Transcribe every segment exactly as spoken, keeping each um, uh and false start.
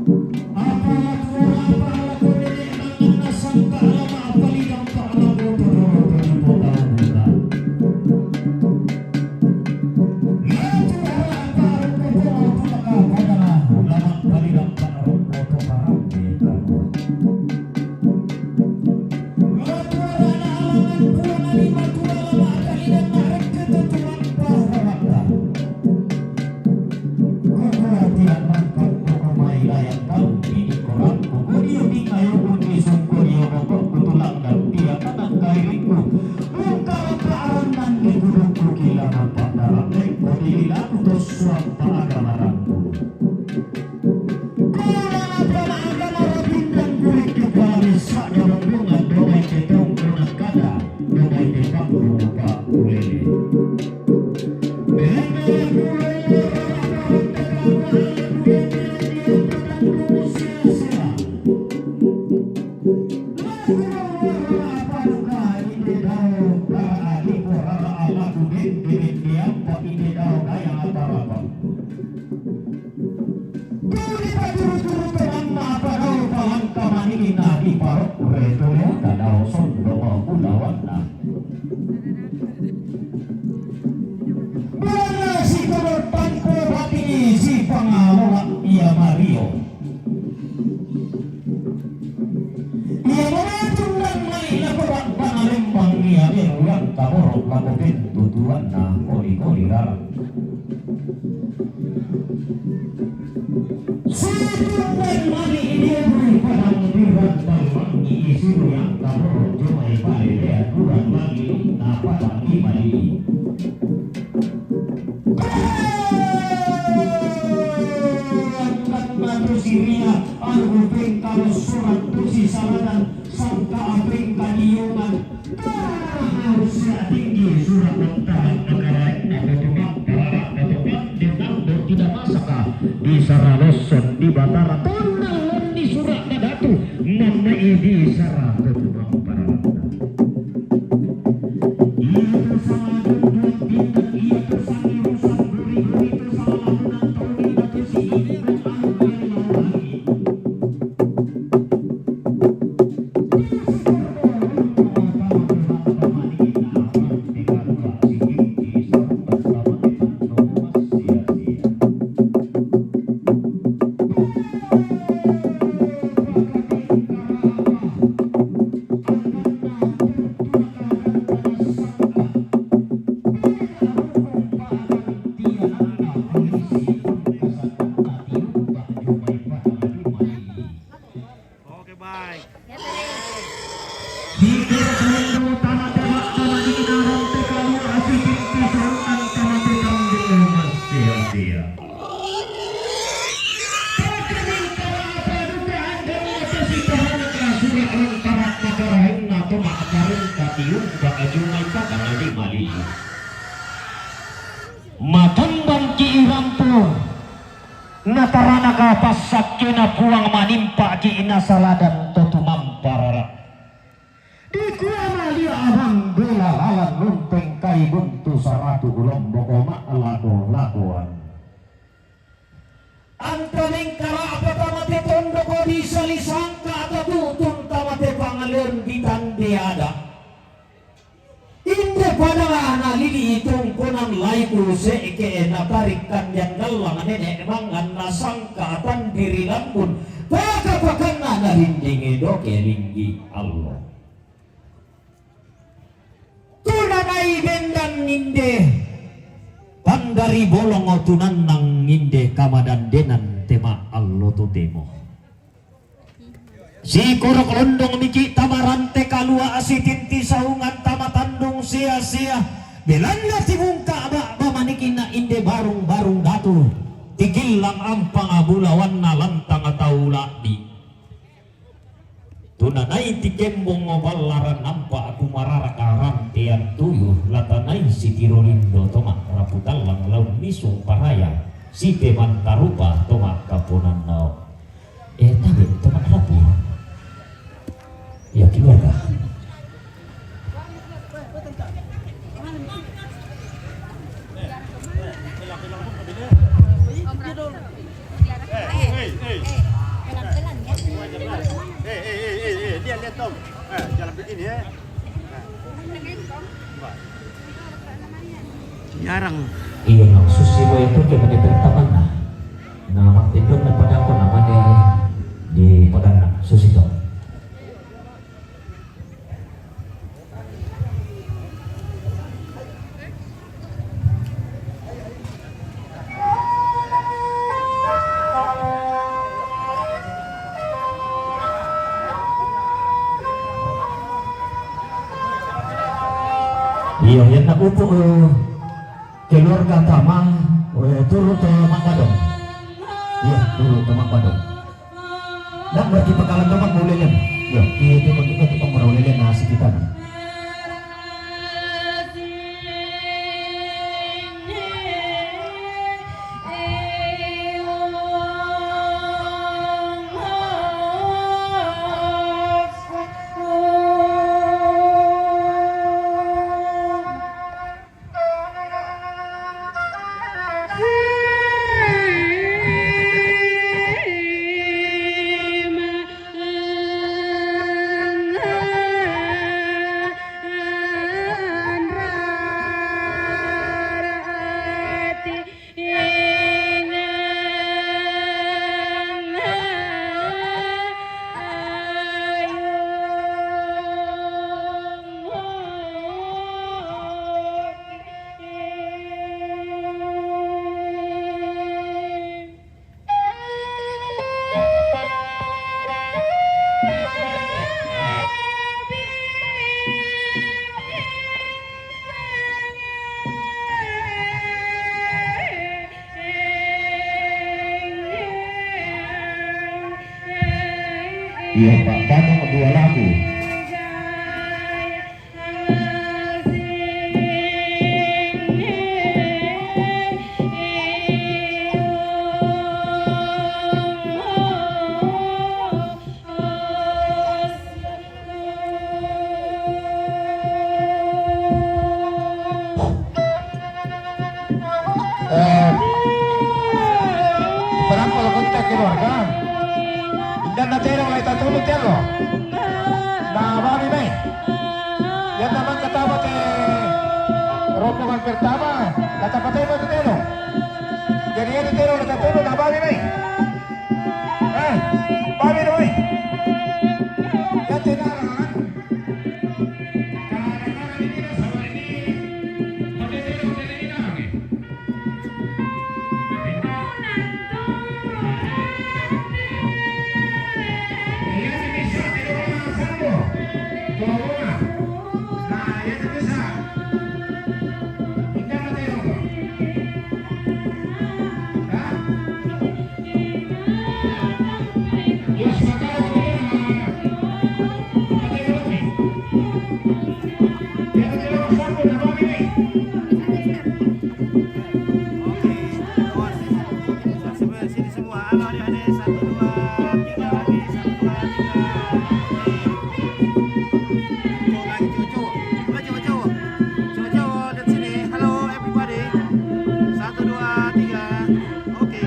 Apa la tuara, apa la kone ne manganna sangka lama apa lidang pa la boto doro to di kota buka. La tuara apa rokko to tu maka pada lama pa lidang pa rokko to parang de. La tuara na alangan puang lima tua lama apa lidang pa rokko to tu maka. Kukua tidak mangkat kukumai layang kau ini korang kukudio di kayu kunci sungkudio bokok kutulang dan tidak menang kairiku. Buka apa arangan di kuduk kukila nampak dalam lek kau dililah putus suap tak ada marangku. Kurang apa agama rapindang kulit kepala mesak dalam bunga doai cetong kunak kada doai tepang kupa kulele. Tuli paturu-turu to mamma apa dao palangka maniki na di paro reto leo kadao sondo mau bulawanna. Bulanna si Kodor Pangko batini si Pangalola ia Mario. Ia mamatundan mai lako bak pangalembang ia beruang kaborok lako pentutuanna koli-koli rara. Situndan mani idiobri padang di rantang mangi isiru yang kaborok jomai pale lea duran mangi na padang di mani. Angkat matu siria, alupeng kalau surat pusi saladan, sangka apeng kadiungan. Harus tinggi surat tentang negara ini atau cuma para atau tidak masaka di Saraloson di Batara tondal lonni surat nadatu namai di Sara atau cuma para. Iya tersalah dan buat tindak, iya tersangi rusak guri-guri tersalah lakukan tahu tidak tersi ini. Oke, baik. Di kira kalian dulu tanah tembak, tanah di kinaran T K dua, asik di saungan tanah tembak di rumah sia-sia. Matambang ki i Rampur, na tarana ka passakkena Puang manimpa ki i nasaladan to tumamparara. Dikua malia abang bela lalan nunteng kai buntu saratu ulomboko ma'lako-lakoan. Anta mengkara'pa tamate tondoko disali sangka tatutun tamate pangaleon ditande ada. Inde pada nalili tongkonan lai tu se'ke natarik kandian dallang nene mangan nasangka tandiri lambun paka-pakanna narindingi doke linggi allo. Tunanai bendan inde pandari bolong tunannang inde kamadandenan tema allo totemo. Sikorok londong miki tamarante kalua asitinti saungan tamatandung sia-sia. Belanna tibungka ba'ba manikina inde barung-barung datu. Tigillang ampang abulawanna lantang taula'di. Tunanai tikembong ballaran nampa aku mararaka rantean tuyu latanai sitiro lindo toma raputallang laun misung paraya sipe mantarupa toma kaponannao. Eh, tabe, toma rapu. Ya, keluarga. Tom, eh, jalan begini, eh. Nah. Jarang. Iya, no, susi mo itu ke mani pertama na. Na, magtindog na padako na mani di pagana, susi to. Iya, yan na upo, eh, keluarga Tama, eh, turu to Makbadong. Iya, turu to Makbadong. Nang berarti pakalan to, Mak, ulelen. Iya, iya, itu pun, itu pun ulelen na si kita, nah. Iya, Pak, Bandung dua lagu. Eh, perang kalau kita keluarga, dan nanti orang lain tak tahu, tiang lo. Nah, bami mai. Yang nama kata apa teh? Rombongan pertama, kata apa teh, itu teh lo. Jadi, ini teh lo, kata teh lo, nah, bami mai. Eh, bami lo, eh. Yang tidak, Oke, awas. Sini semua, halo adik-adik, satu, dua, tiga lagi, satu, dua, tiga. Oke. Cowok lagi, cowok, cowok. Coba cowok, cowok. Cowok, cowok, lihat sini. Halo, everybody. Satu, dua, tiga. Oke.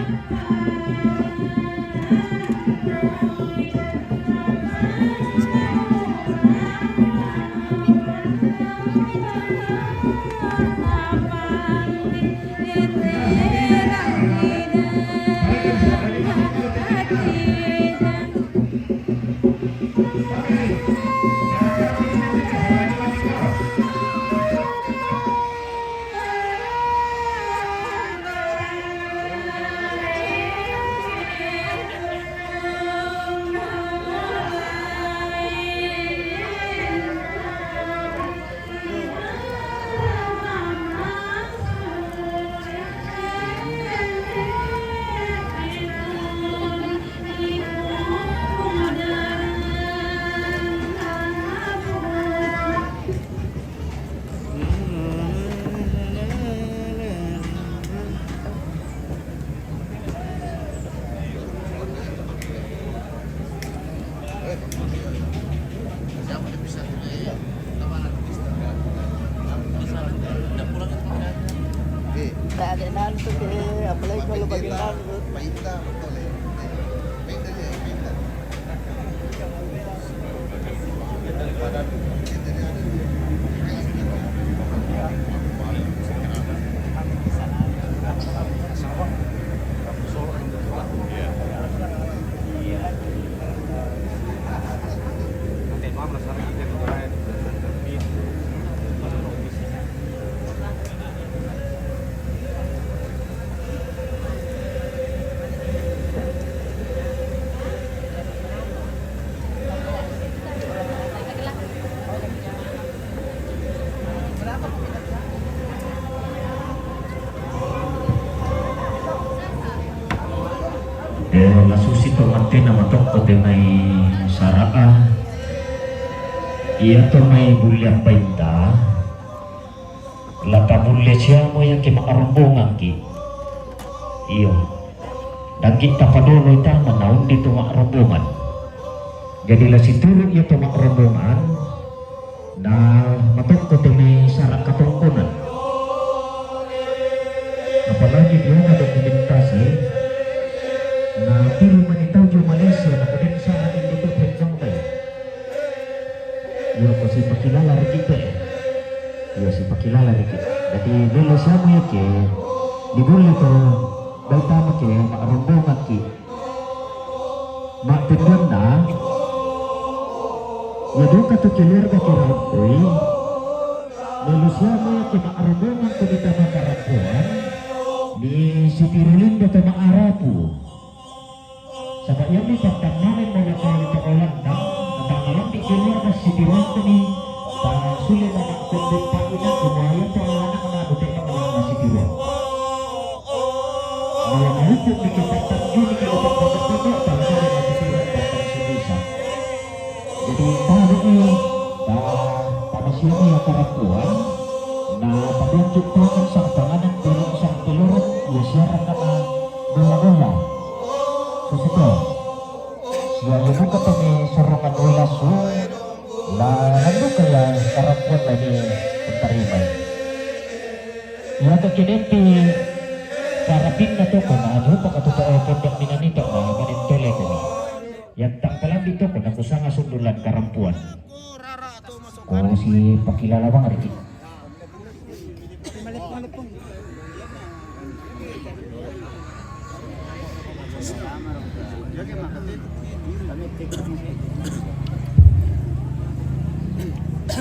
Tena matokko te mai sara'a. Iya to mai bulle appainta. La tabulle siamo iya ke ma'rombongangki. Iyo. Dangki tapadolo tama naundi to ma'rombongan. Jadi la situru iya to ma'rombongan. Na matokko te mai sara' katongkonan. Apalagi dia na dokumentasi, na tiru mani tau jo Malaysia, na kemudian sara' itu tuh tentang teh. Iya, ko sipakilala riki te. Iya, sipakilala riki. Jadi, dulu siamo yake, di bulle to, baitama ke, ma'rombongangki. Ma'pedonna, iya duka tu keluarga kirampui, melu siamo ke ma'rombongan tu ditama karampuan, di sitiru lindo to ma'arapu. Saba' iya mi pattammaneng mola kali to Olanda, tanggalambi keluarga sitiruangku ni, ta sule mamakkondek pa'ina, kumua iya to anak madu te mangalana sitiruang. Mala nalupu' miki pattanjuni ki oto' pondok-pondok, tansare maki sira pattang sibisa. Jadi talu'i, ta tamasiami iya karampuan, na paduancu tangan sang panganan, telung sang telorok, iya siara kana bola-bola. Susito. Sia iya duka temi sorongan welasu, la nanduka iya karampuan la ni pentarimai. Iya ke kinempi parapinna toko na ajupa katuto pondok minanito na manentole kami. Iya tappalambi toko na kusanga sundulan karampuan. Ko sipakilala bang riki.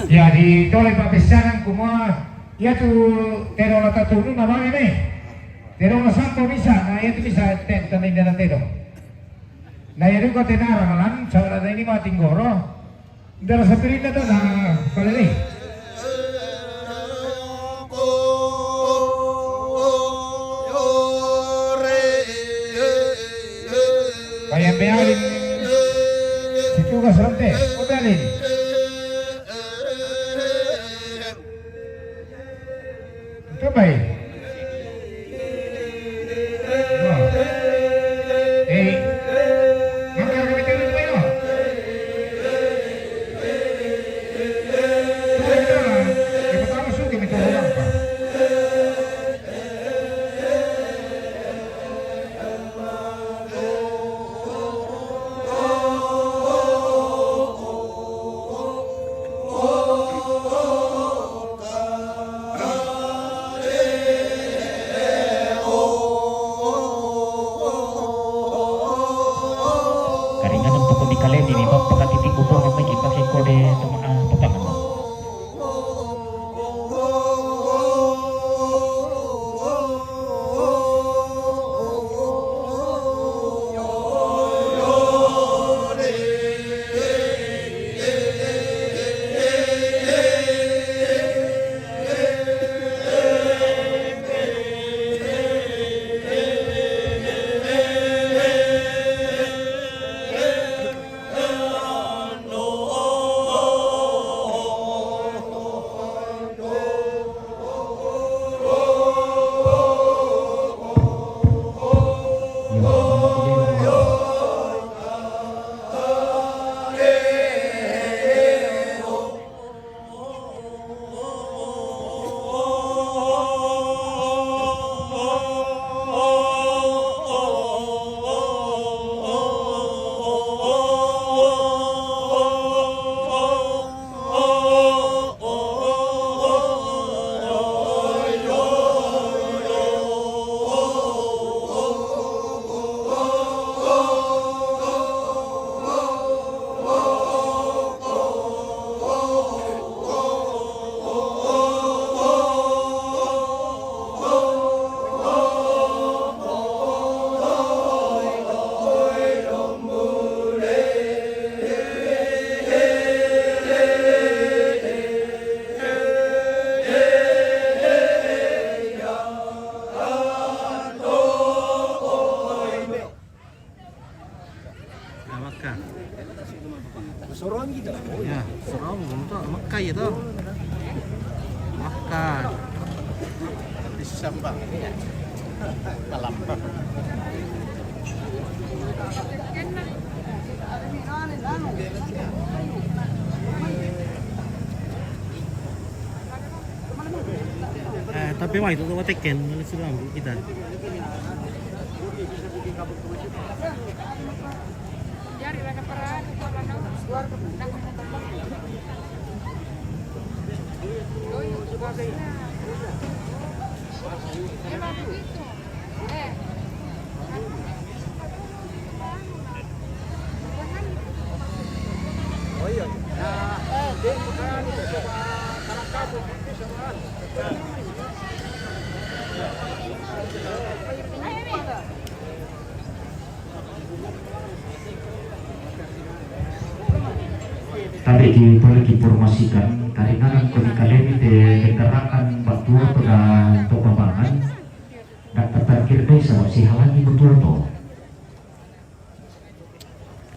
Jadi tole pappessanang kumua, iya tu tero la tatunu na bane me. Tero la sampo misa, na iya tu misa te, tanda inda na tero. Na iya duka tenara malan, saudara ini mati nggoro. Dara sapirinna to na palelei. Kaya mealin situgas rante, ko mealin. Coba, eh. Wah. Eh. Mangga kami terus, ayo. Tuh, kita, yang pertama suka kita orang, Pak. Karinganan poko di kalemi mi mappakatiti kubuang mai ki pake kode toma, ah, papangan. Makkah. Sorong gitu. Ya, Sorong untuk Makkah itu. Makkah. Bisa, Pak. Malam. Eh, tapi wah itu tuh tekken, mana sih, Bang, kita. Tadi di boleh informasikan, karinganan ko ni kalemi te kendaraan batuo peda to babangan, dak terparkir desa, sihalangi betul to.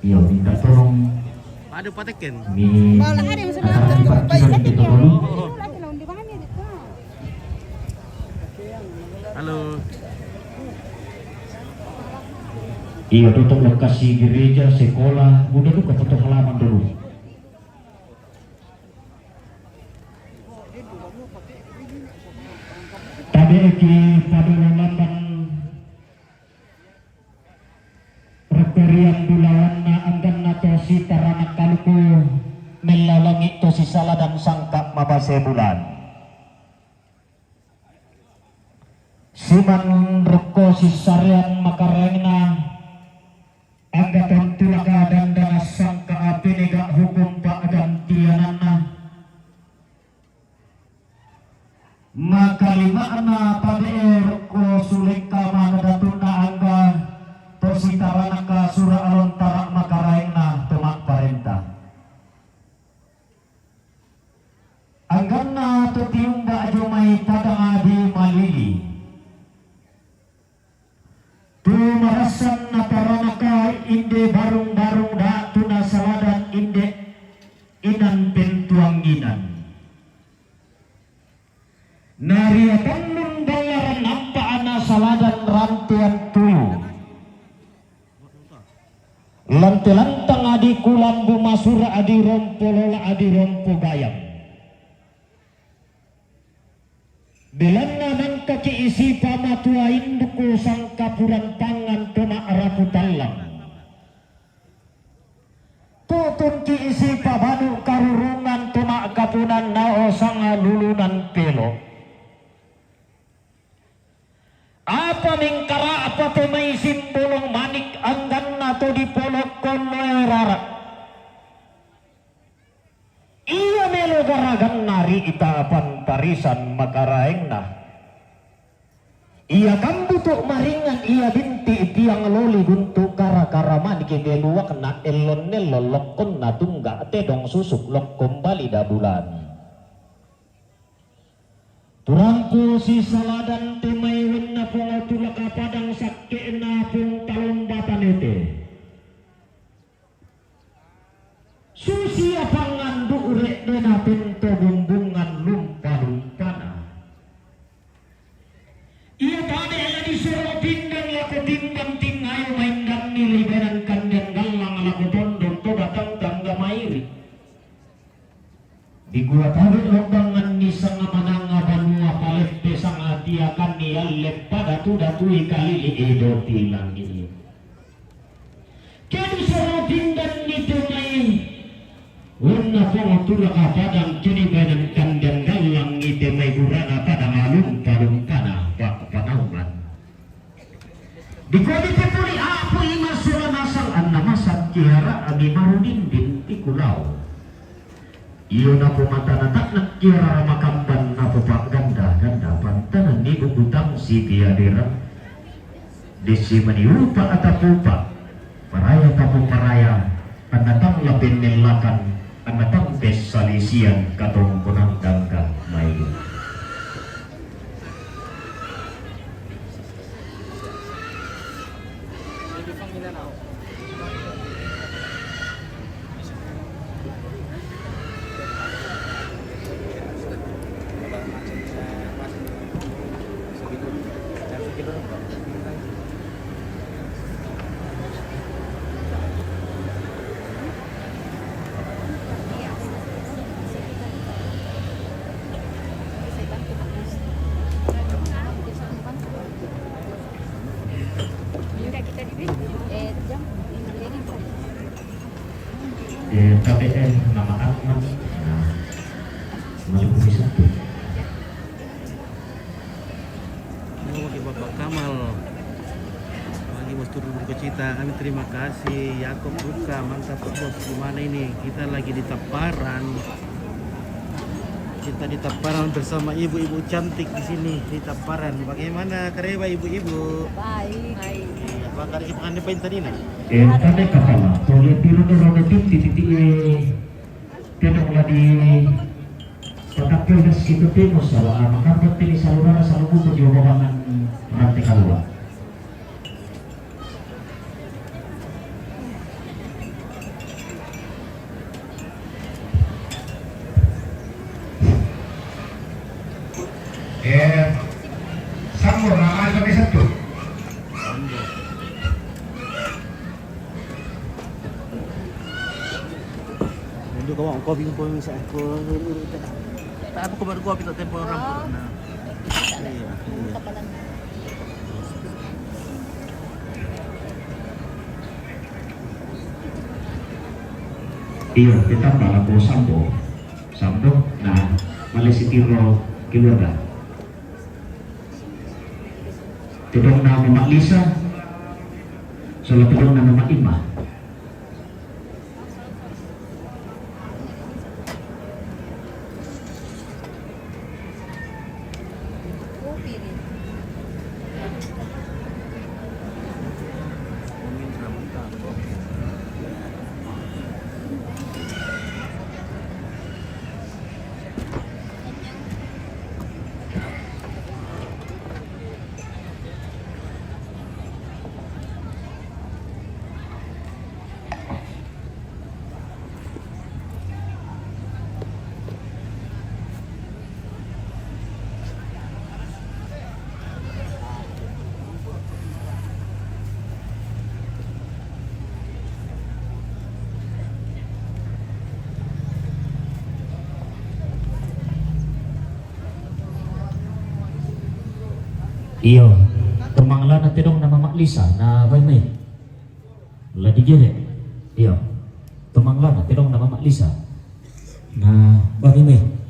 Iyo, minta tolong. Ada patekin. Ni acara di parkiran itu dulu. Halo. Iyo, tutup lokasi gereja, sekolah, udah lu ke foto halaman dulu. Tabe eki pada lalapan rekorian bulawanna angganna to sitaranak kaluku, mellalangi to sisaladan sangka mabase bulan. Siman rukko sissarean makaraengna, angga tontulaka dandana sangka apenega hukum pa'gantiananna. Makalima'na tabe'e rukko sulekka manadatuna angga to sitaranaka sura alontara makaraengna to ma'parenta. Angganna to tiumba jomai padang adi malili. Tu marassan naparanaka inde barung-barung datu nasaladan inde inan pentuanginan. Nariatannun ballaran nampa'na saladan rantean tuyu. Lante lantang adi kulambu masura adi rompo lola adi rompo gayam. Belanna mangkaki isi pamatua indukku sangkapuran pangan to ma'rapu tallang. Tu'tungki isi pabanu karurungan to ma'kapunan nao sanga lulunan pelo. Apa mengkara'pa te mai simbolong manik angganna to dipolokkon noe rara. Ia melo garaganna ri ita pantarisan makaraengna. Ia kambutu maringan ia binti tiang loli guntu kara-kara maniki meluakna ellon-ellon lokkonna tungga tedong susuk lokkon bali dabulan. Turampu sisaladan te mai wenna Pungo tulaka padang sakke'na Pung Talombatan ete. Susia pangandu re'dena tento bumbungan lumpa-lumpana. Ia tabe' la disoro tindan lako tindan tingayo maindanni libenan kandian gallang lako tondon to batang tangga mairi. Dikua tabe' lombanganni sanga mananga banua palette sanga tiakanni alle padatu-datui kalili edo tilangi. Kedi soro tindanni te mai wenna Pungo tulaka padang kedi bainang kandian gallang ite mai burana padang alumpa-lumpana pa-, panaungan. Dikodi te poli apu ima sola nasang anna masang kiara ami marudindin ikulao. Iyo napomatana ta'na kiara makamban napopa'ganda-ganda pantananni bubutang sipiadera. Dissimani upa atapupa, paraya tapoparaya, anna tang lapennellakan, anna tang pessalisian katongkonan ganggang maidu. Eh, K B N nama Atman. Nah, masuk ke satu. Ini bagi Bapak Kamal. Bagi Bos turun ke cita, kami terima kasih. Yakob buka, mantap Pak Bos. Gimana ini? Kita lagi di Taparan. Kita di Taparan bersama ibu-ibu cantik di sini di Taparan. Bagaimana kareba ibu-ibu? Baik. Baik. Iya, bang, kada ibu anda pain tadi, nah? Eh, tadi kapala, tole piro no roda titik titik, eh, tedong la di patakil das itu timo sawa, ah, makarbat pini salurana salubuto di obabangan rante kalua. Eh, Sambo, nama aja bisa tuh. Hindi ko ang kopi ko yung sa ko. Tapos ko baru kopi to tempo orang. Nah. Iya, iya. Iyo, kita bala ko Sambo. Sambo, nah, mali si tiro keluarga. Tedong na Mama Lisa, sala tedong na Mama Ima. Iyo, tumanglana tedong na Mama Lisa, na baimai. La digere. Iyo. Tumanglana tedong na Mama Lisa. Na baimai.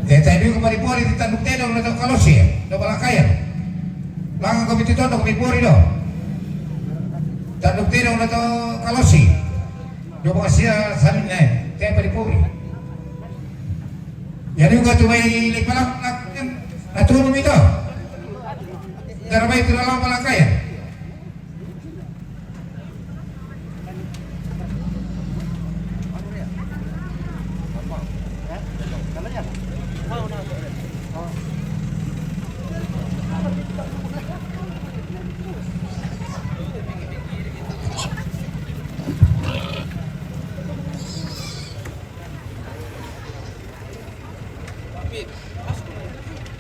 Eh, tabi ko mari pori di Tanduk Tedong na to Kalosi, eh, do Balakayan. Langa ko miti tondong mi pori do. Tanduk Tedong na to Kalosi. Do Bakasia samin, eh, te pari pori. Jadi ko tu mai lipalak, eh, aturu mito. Darabai tu dalam Balakayan.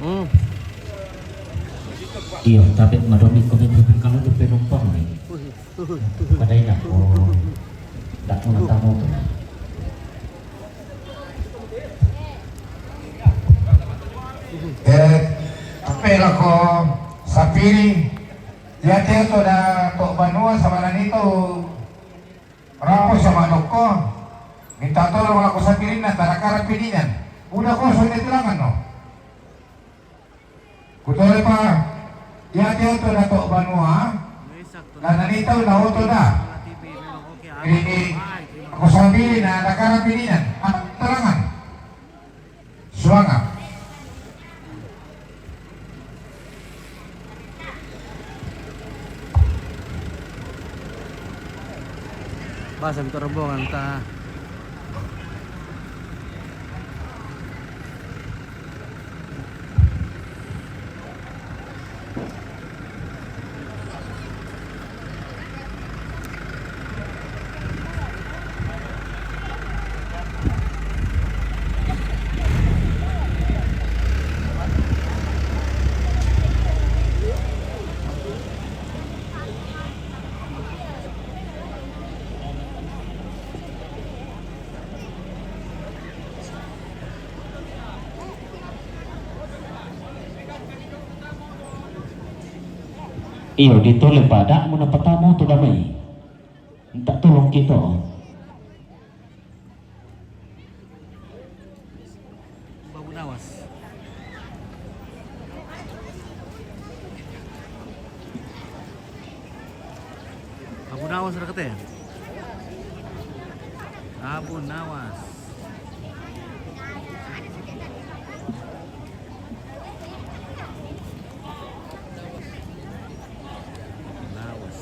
Hmm. Iyo, tapi madomi ko mi kalau tu penumpang ni. Padaina ko dak muna tamu tu. Eh, tapi lako sapiri, ya, teo to da to banua sama nani to rapo sama dokko. Minta tolong lako sapiri na tarakara pininan. Udah kosong di tulangan no. Kutole pa, ya, teo to da to banua, na nani tau na oto da. Ini, ini, ko sapiri na tarakara pininan. Ah, talangan. Suanga. Basa mi to rombongan ta. Iyo, ditole pada muna patamu tu damai. Minta tolong kita. Babu Nawas. Babu Nawas ada kata ya? Babu Nawas. Nawas.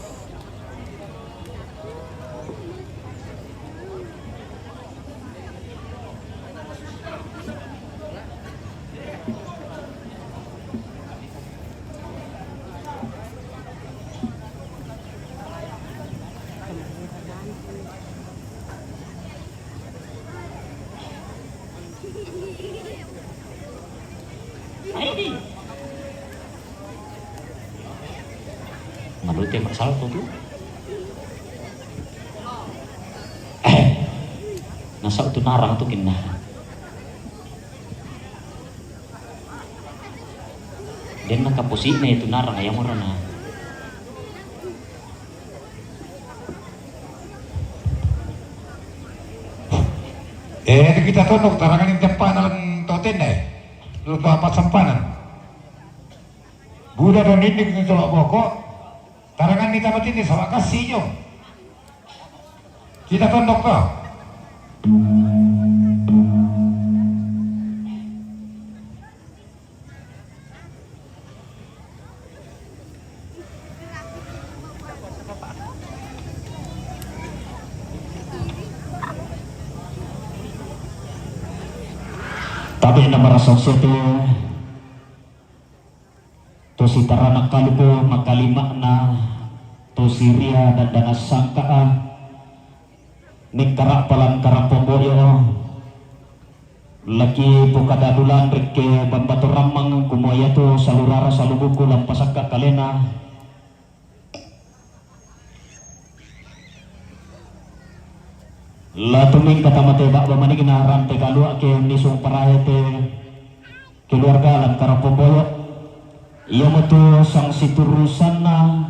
Malu te masalah tu tu. Nasa tu narang tu kena. Den nakapusi na itu narang ayam orang na. Eh, kita tondok tarangan yang depan dalam toten deh. Lupa apa sempanan. Buda dan dinding itu lah pokok. Tarangan ni tamat ini sama kasih jo. Kita tondok to. Tabe na marasong sete. To si taranak kalupo makalima'na, to si ria dadana sangka'a, mekkara'palan karampong boyo, laki pokadadulan rekke bambato rammang kumua iato salurara salubuku lampasakka kalena. La tumingka tamate ba'ba manigna rante kalua'ke nisung parahe te keluarga lan karampong boyo. Iamotu sang siturusanna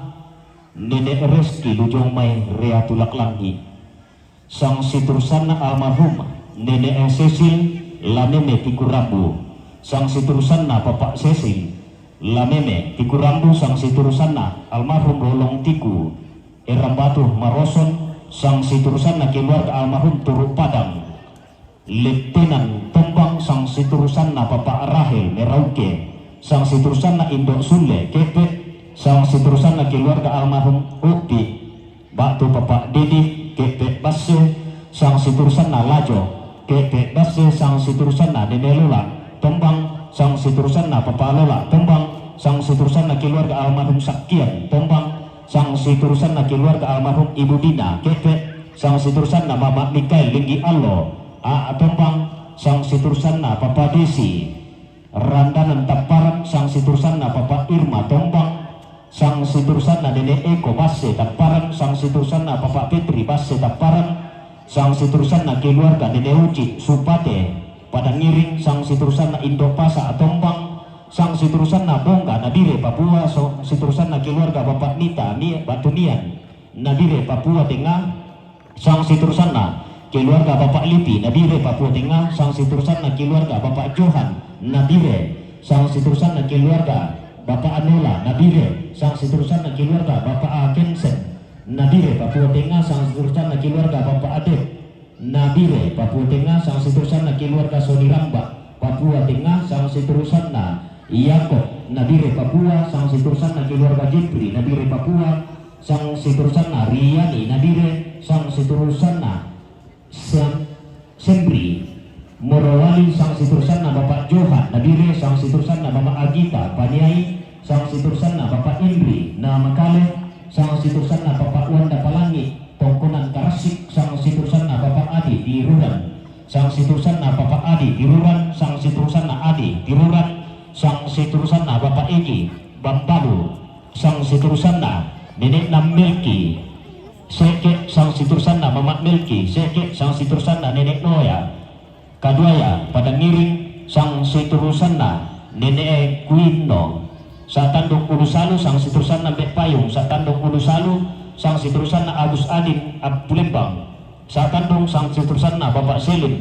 Nene' Reski Lujong Mai Rea Tulak Langi. Sang siturusanna almarhum Nene' Sesil la meme tiku rambu. Sang siturusanna Papa Sesil la meme tiku rambu, sang siturusanna almarhum Lolong Tiku Erambatu Maroson, sang siturusanna keluarga almarhum Turu Padang, Lettenan Tombang, sang siturusanna Papa Rahel Merauke, sang siturusanna Indo Sulle Kepe, sang siturusanna keluarga almarhum Upi Batu Papa Dedi Kepe Basse, sang siturusanna Lajo Kepe Basse, sang siturusanna Nene Lola Tombang, sang siturusanna Papa Lola Tombang, sang siturusanna keluarga almarhum Sakkian Tombang, sang siturusanna keluarga almarhum Ibu Dina Kepe, sang siturusanna Mama Mikael Linggi Allo A Tombang, sang siturusanna Papa Desi Randanan Tapparan, sang siturusanna Papa Irma Tombang, Sang siterusanna Nenek Eko Basse Tappareng, sang siterusanna Bapak Petri Basse Tappareng, sang siterusanna keluarga Nenek Uci Supate Padang Ngiring, sang siterusanna Indo Pasa Tombang, sang siterusanna Bongga Nabire Papua, sang siterusanna keluarga Bapak Nita Ni Batunian Nabire Papua Tengah, sang siterusanna keluarga Bapak Lipi Nabire Papua Tengah, sang siterusanna keluarga Bapak Johan Nabire, sang siterusanna keluarga Bapak Anola Nabire, sang siterusanna keluarga Bapak Akensen Nabire Papua Tengah, sang siterusanna keluarga Bapak Adep Nabire Papua Tengah, sang siterusanna keluarga Soniramba Papua Tengah, sang siterusanna Yakob Nabire Papua, sang siterusanna keluarga Jepri Nabire Papua, sang siterusanna Riani Nabire, sang siterusanna Sem-, Semri Morowali, sang siterusanna Bapak Johan Nabire, sang siterusanna Bapak Agita Paniai, sang siterusanna Bapak Indri Namakale, sang siterusanna Bapak Wanda Palangi Tongkonan Karasik, sang siterusanna Bapak Adi Tiruran, sang siterusanna Bapak Adi Tiruran, sang siterusanna Adi Tiruran, sang siterusanna Bapak Egi Bambalu, sang siterusanna Nenek Namelki Seke, sang siterusanna Mamak Melki Seke, sang siterusanna Nenek Noya Kaduaya Padang Ngiring, sang siterusanna Nenek Kuino Satandung Ulusalu, sang siterusanna Mbek Payung Satandung Ulusalu, sang siterusanna Agus Adin Abdulembang Satandung, sang siterusanna Bapak Selin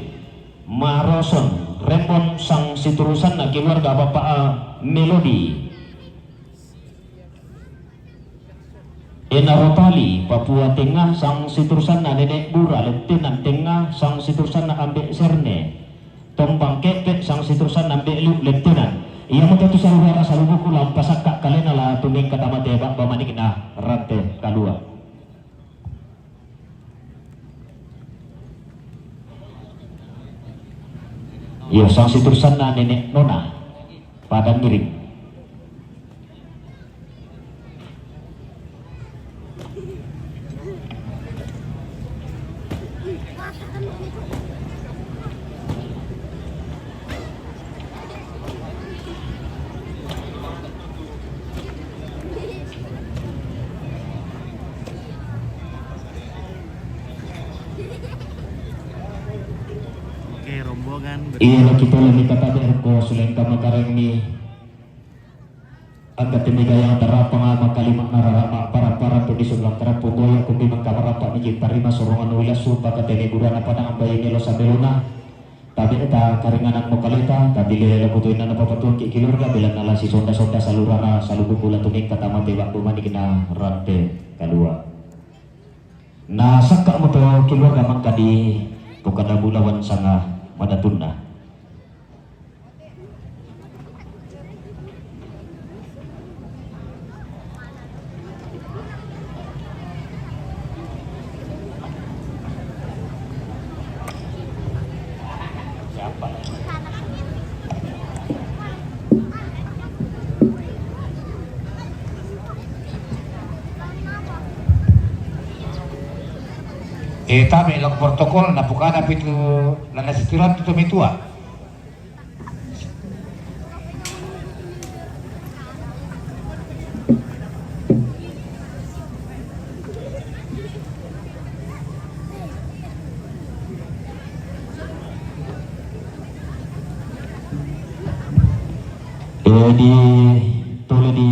Maroson Rembon, sang siterusanna keluarga Bapak, eh, Melodi Ena Rotali Papua Tengah, sang siterusanna Nenek Bura Lettenan Tengah, sang siterusanna Ambek Serne Tombang Kepet, sang siterusanna Ambek Lu Lettenan. Iya moto tu saluhara salubuku la umpasakka kalena la tumengka tama teba bamanikna rante kalua. Iyo, sang siterusanna Nenek Nona Padang Ngiring. Oke, rombongan ber- Iya, lo kita lebih kata berko sulengka makareng ni. Angka temegayang tarapang ama kalima nararama para-para tu di sulang karapo boya kumbi mangka marapa niki tarima sorongan wilasu baka tene gurana padang ambai melo sabelona. Tabe ta karinganan mo kaleta, tapi lele laku tu inana papatuan ki keluarga, belan nala si sonda-sonda salurara, salubu bula tu mingka tama tebak bumani kena rante kalua. Na sakka mo to keluarga mangka di pokada bulawan sanga madatunna. Eh, tabe lao protokol, na pukana pitu, lana sitiran tu tomitua. Eh, di tole di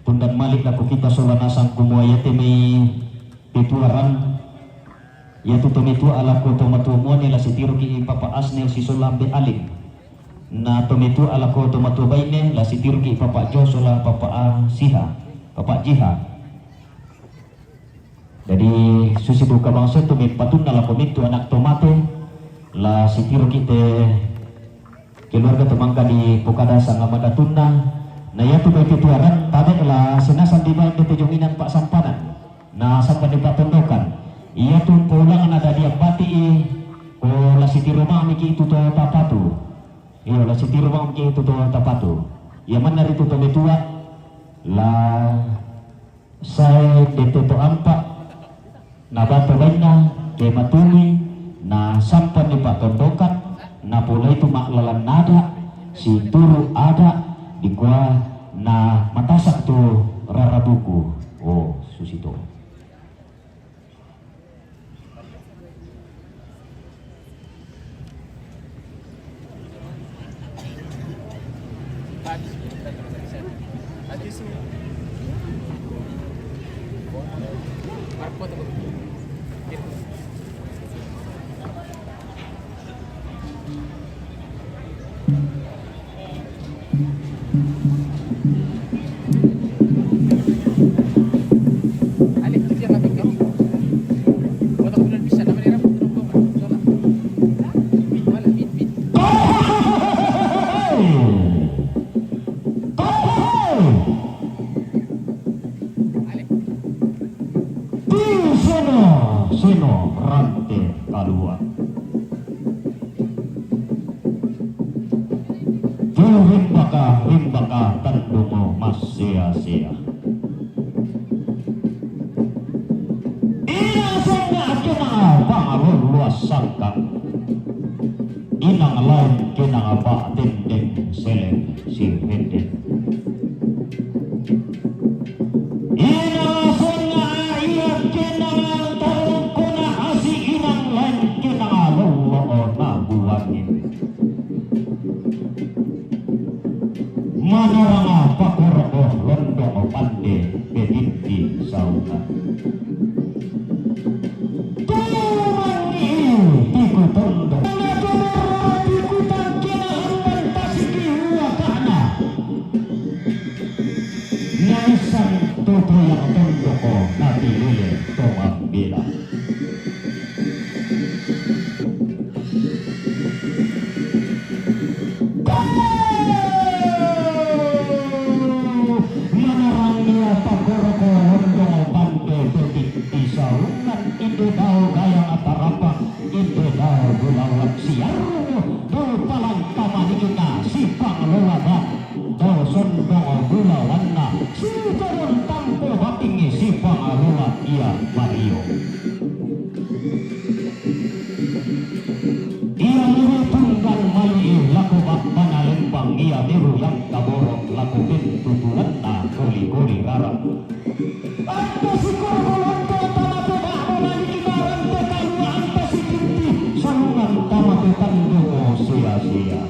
tundan malik lako kita sola nasang kumua yate mai pituaran. Yatu tomitua alako tomatua muane la sitiruki i Papa Asnel sisola Ambe Alim. Na tomitua alako tomatua baine la sitiruki i Papa Jo sola Papa A Siha, Papa Jiha. Jadi susi buka bangsa tu mi patunna lako mitu anak tomate la sitiruki te keluarga tu mangka di pokada sanga madatunna. Na yatu bai pituaran tabe la sinasan di bai te jonginan pa sampanan. Na sampan di patondokan. Iyatu paulangan ada diampati i, ko la sitiru mami ki itu to tapatu. Iyo, la sitiru mami ki itu to tapatu. Iya manna ritu to metua la sae dete to ampa. Na bata bainna ke matuli, na sampan di patondokan, na pole itu maklalan nada, situru ada, dikua na matasak tu Raratuku, o Susito. Di seno, seno rante kalua. Di rimbaka, rimbaka tandungo masea-sea. Ina sanga kina pangaluluas sangkang. Inang lain kinanga ba tendeng seleng si Henden. Inang sanga iya kinanga tarung kuna asi inang lain kinanga lolo na buangin. Manaranga pakoroko londong pande bedindi saungan. Tumangi tiku tondo. Mana tumoro tiku tangkina amban tasiki uwa kana. Naisan toto yang tondoko nati lile tomang bila. Manarangia pagoroko londong pande bedik di saungan inde dao gayang atarapang inde dao gulawan siarungu dao palang kamanikina si panglola ba dao sondong gulawanna si turun tampo batingi si panglola ia Mario. Ia muru tunggal mali'i lako bak bana lembang ia miru yang kaborok lako bentutulanna koli-koli rarang. Anta si korbo londo tama pe ba'bo mali'i barang pe kalua anta si tinti salungan tama pe tandongo sia-sia.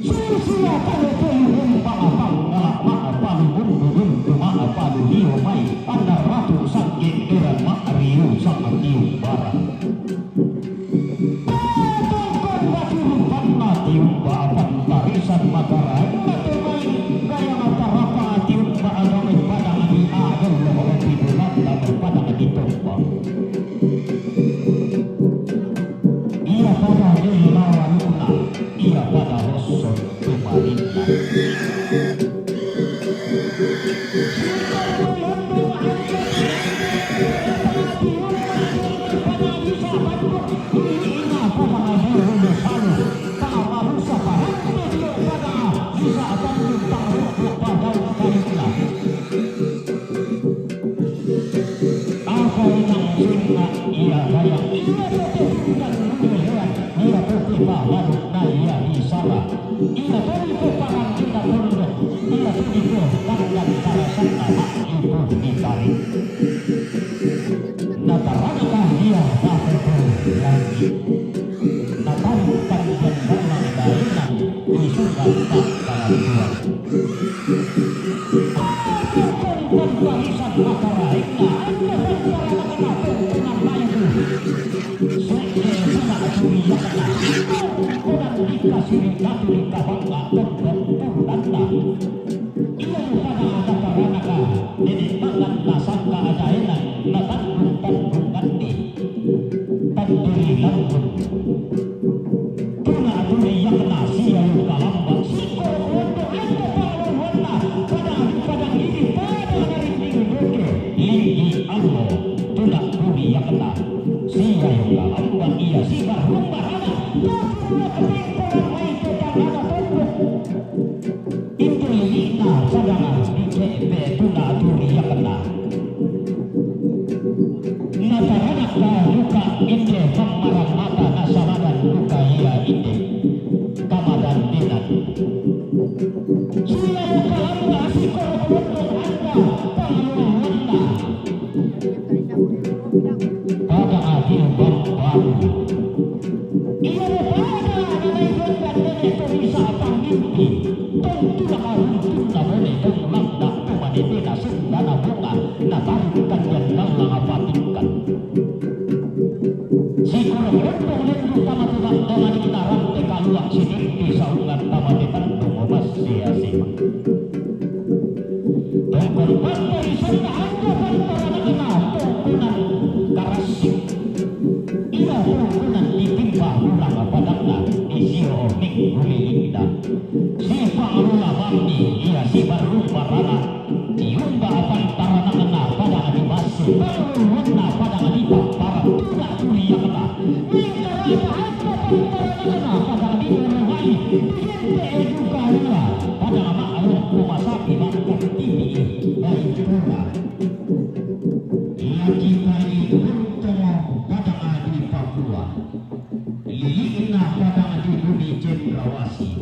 Susia pale pelu rempang pangala ma'a palu bundu bundu ma'a palu rio mai anna ratu sangge beran ma'a riu sama tiu barang. Tongkon batu rupanna tiumba apan tarisan magaraenna te mai gaya matarapa tiumba aga mai padang di adon loho pibulan damai padang di tombang. Ia pada nella waluna, ia pada losso tumarinna. Apa inang sinna ia gayang ia tete pinggan lulu hewan ia tete pahalu na ia isara ia tadi pe parang kita pondok ia tadi pe tanggan tarasanna mak ibu ditarik. Nataranaka ia papepo lagi. Natarik panjang dalam dalam di sungai tak kalah tuan. Tandiri lambung. Tuna tuli yakna sia luka lambang singko kondo ando pangolonna pada pada diri pada narik minggu doke linggi allo tuna tuli yakna sia luka lambang ia sibar rumba hana tutu dua keping pada mai tetangana tondok. Inde lilikna sadanga dike'pe tuna turiakna. Nataranak duka inde mammarang mata nasamadan duka ia inde kamadan dinan. Sia luka lamba asikoro kondo Paringkat yan kallang a patingkat. Si Kurang Lembong lembong tama tulang tama di kinarante kaluak si Dikti saungan tama di tandung umas siya sima. Tungkol pantarisan na anda pantaranakna tungkunan karasik. Ina tungkunan di timba ulang padakna di siyo minggulilinda. Si Pangulula Bamni iya si Baru Barana. Tiyumba a pantaranakna padang a di basi, pangulunna padang a di pamparan, tuda turiyakna. Mingkara a pantaranakna padang a di urungai, digente e duka ira padang a ma'lompo masapi ma'kattibi i, bayi tura. Iya kita i Gunto padang a di Papua. Lili'na padang a di Bumi Cendrawasih.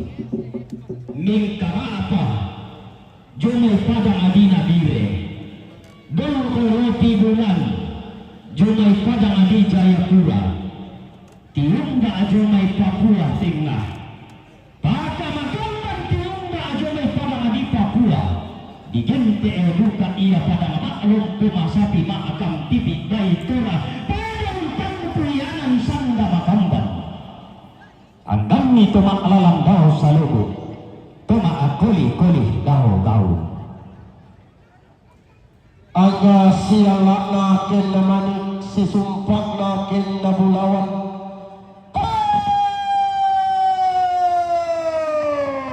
Mingkara a pa Jumai padang a di Nabire, Dongko Lopi Bulan, jumai padang a di Jayapura, tiyumba jumai Papua Tengah. Pata magamban tiyumba jumai padang a di Papua, digente e duka iya padang a ma'lompo masapi ma'kattibi bayi tura, padang tampu iyanan sanda magamban. Anggammi to ma'lalan dao salobo, to ma'koli-koli dao gau. Aga sialla'na kenna manik, sisumpa'na kenna bulawan.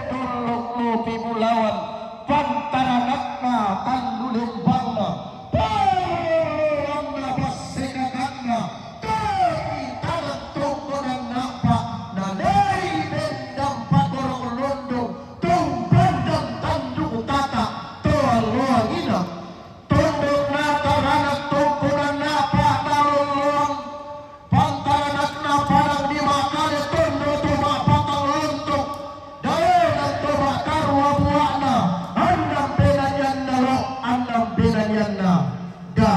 Dollok Lopi Bulawan, pantaranakna tallu lembangna, parroanna passedakanna, tapi tanang tongkonanna pa, nanai bendang pagorok londong, Tumpandang tanduk tata, to alloangina. Tondokna taranak tongkonanna pa talolloang. Pantaranakna padang di makale tondo to ma'patang lontok. Daena to ma'karua bua'na. Annang penanianna lo, annang penanianna da.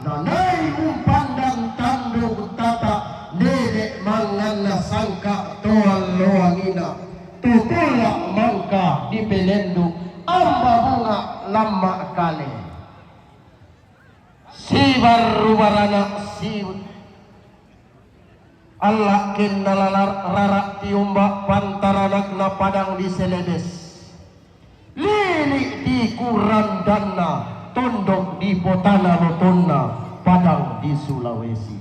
Nanai umpandang tanduk tata, nene manganna sangka to alloangina. Tutulla mangka dipelenduk, amba bunga lamma kale. Sibarru barana si alla kenna lalar rara tiumba pantaranakna padang di Selebes. Lili di kurandanna tondok di potana lotonna padang di Sulawesi.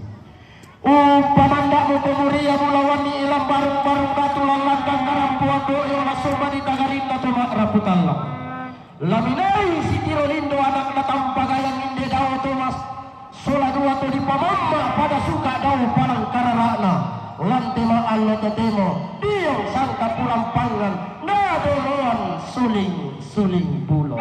Umpamanda'mu to muria bulawanni ilang barung-barung batu lallandang karampoan do'e la somba di tagarinna to ma'rapu tallang. Laminai sitiro lindo anakna tampagayang inde dao Tomas sola dua to dipamamma pada suka dao palang karara'na. Lante ma allo totemo diong sangka purampangan na doloan suling suling bulo.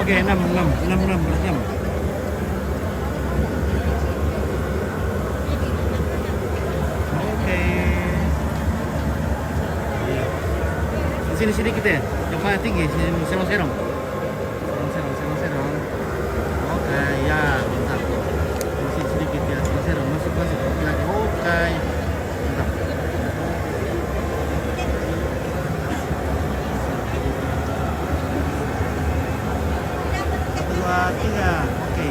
Oke, enam, enam, enam, enam, berat enam. Oke. Iya. Sini, sini kita. Yang paling tinggi, sini, serong-serong. Serong-serong, serong-serong. Oke, ya, mantap. Masih sedikit ya, serong-serong. Masuk, masuk. Lagi, lagi. Oke. Mantap. Satu, dua, tiga. Oke.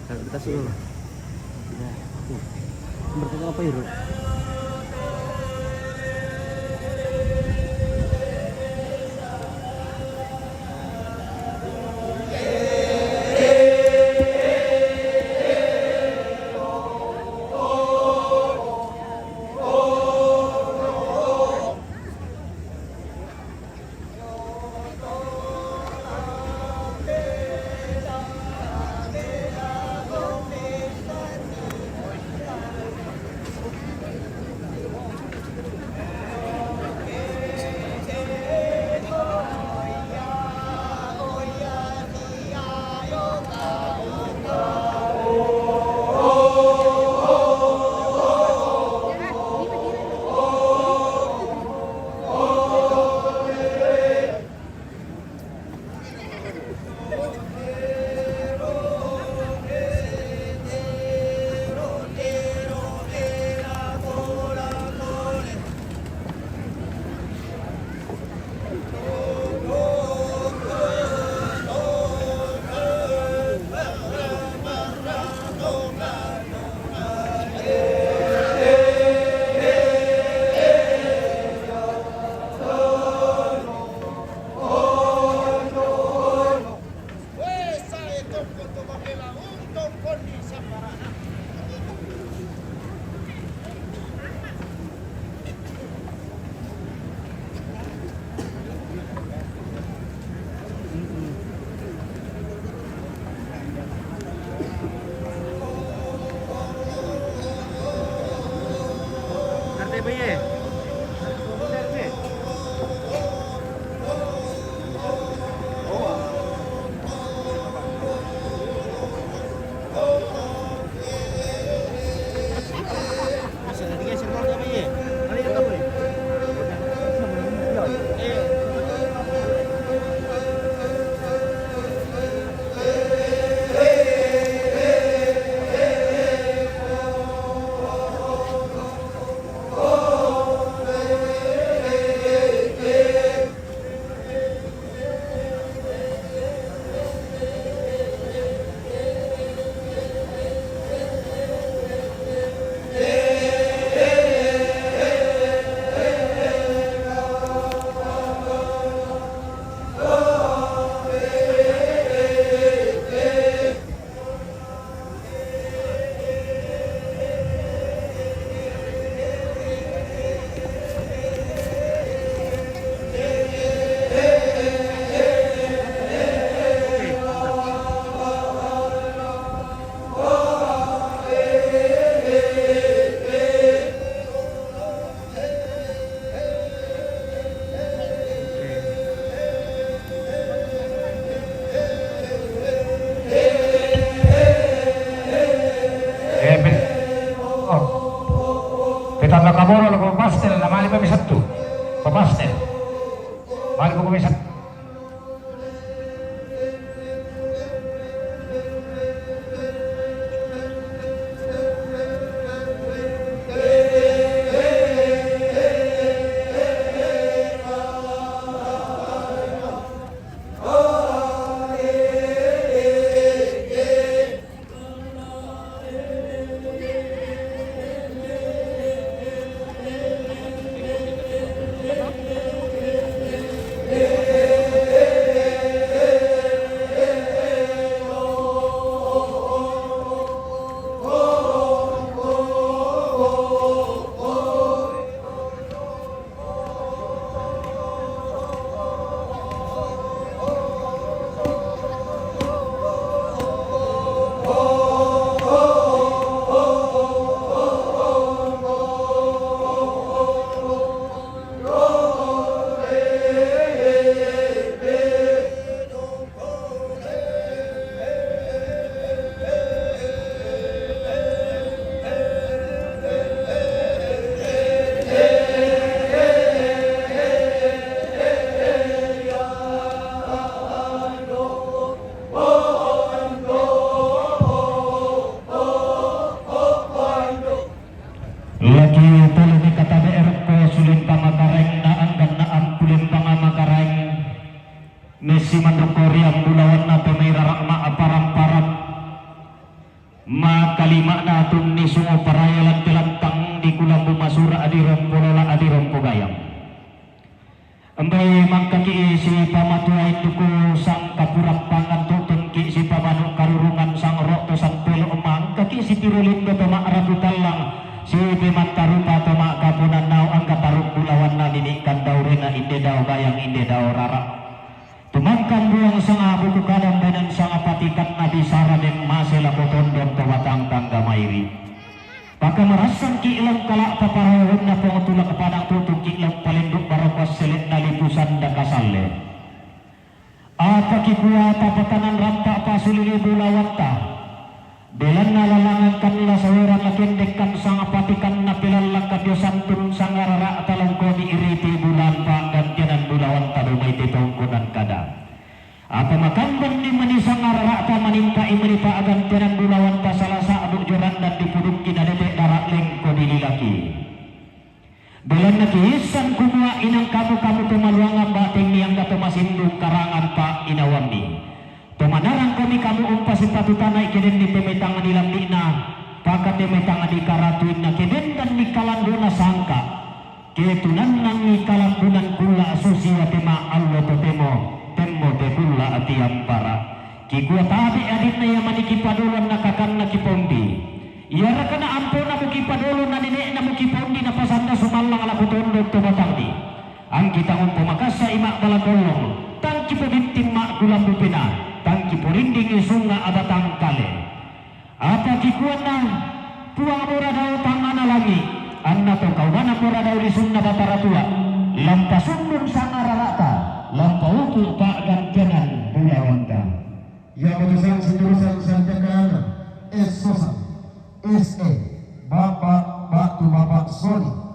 Nah, kita sini lah. Nah, oke. Bertanya apa ya, Bro? Eh, pe-, oh. Petang na kaboro lo ko pastel, na mali pa mi satu. Pa pastel. Makalima'na tunni sungo paraya lante lantang di kulambu masura adirong polola adirong pogayang. Embai mangkaki sipamatua induku sangkapurang pangan tu'tungki sipamanu karurungan sangro'to sampelo mangkaki sitiro lindo to ma'rapu tallang sipemantarupa to ma'kaponan nau angka tarung bulawanna nini kandaurena inde dao gayang inde dao rara. Tumangkan buang sanga buku kadang badan sanga patikan nabi sara memmase lako tondon to batang tangga mairi. Pakamarassanki lam kala paparahunna pong tulak padang tutuki lam palenduk baroko asselekna lipusan dakasalle. Apa kikua tapatanan rampa pasulili bulawatta. Belanna lalangan kan la saweran la kendekkan sanga patikan na pelallakkan dio santun sanga rara talangkomi iriti bulan pa'gantianan bulawatta domai te tongkonan kada. Apa makambanni mani sanga rara'ta manimpa imani pa'gantianan bulawatta sala sa'bu jorandan dipudukki nadete dara lengko dililaki. Belanna kiissan kumua inang kamu-kamu to maluangan bateng niangga to masindung karangan pa'inawanni. To manarang kami kamu umpasipatutanai kedenni temetang di lambi'na, paka temetang di karatuinna kedendan di kalandona sangka. Ketunannangi kalambunan kulla susia tema allo totemo, temmo te kulla tiampara. Kikua tabe adinna ia mani kipadoloan nakakanna kipondi. Iarakana ampona mukipadolo na nene'na mukipondi napasanda sumallang lako tondok to batangni. Angki tangumpo makassa ima bala kollong, tangki pobitting ma kulambu pena, tangki porindingi sunga abatang kale. Apa kikuanna Puang mora dao tangngana langi, anna to kaumana mora dao lisunna Batara Tua, lampa sundun sanga rarata, lampa uku pa'gantianan bulawanta. Ia moto sang siturusan sanjakaana, S Sosang, S E, Bapak Batu Bapak Soni.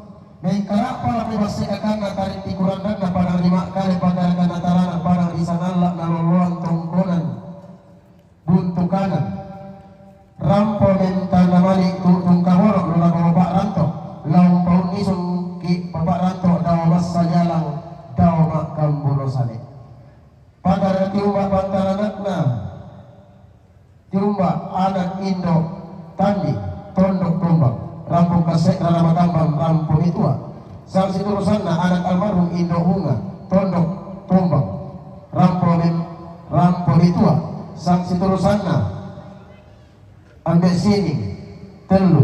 Mengkarapa lako basse kakanna tarinti kurandanna padang lima kale pagarakan natarana padang di sanalla naloloan tongkonan buntukanan. Rampo mentana mali tu tungkaboro lo lako Bapak Ranto, laung paunnisung ki Bapak Ranto dao massa jalang dao makkambulo sale. Pagara tiumba pantaranakna, tiumba anak indo tandi, tondok tombang, rampo kasekra ramakambang, rampo mitua. Sang siturusanna anak almarhum indo bunga, tondok tombang, rampo mem, rampo mitua. Sang siturusanna ambe sining, tellu,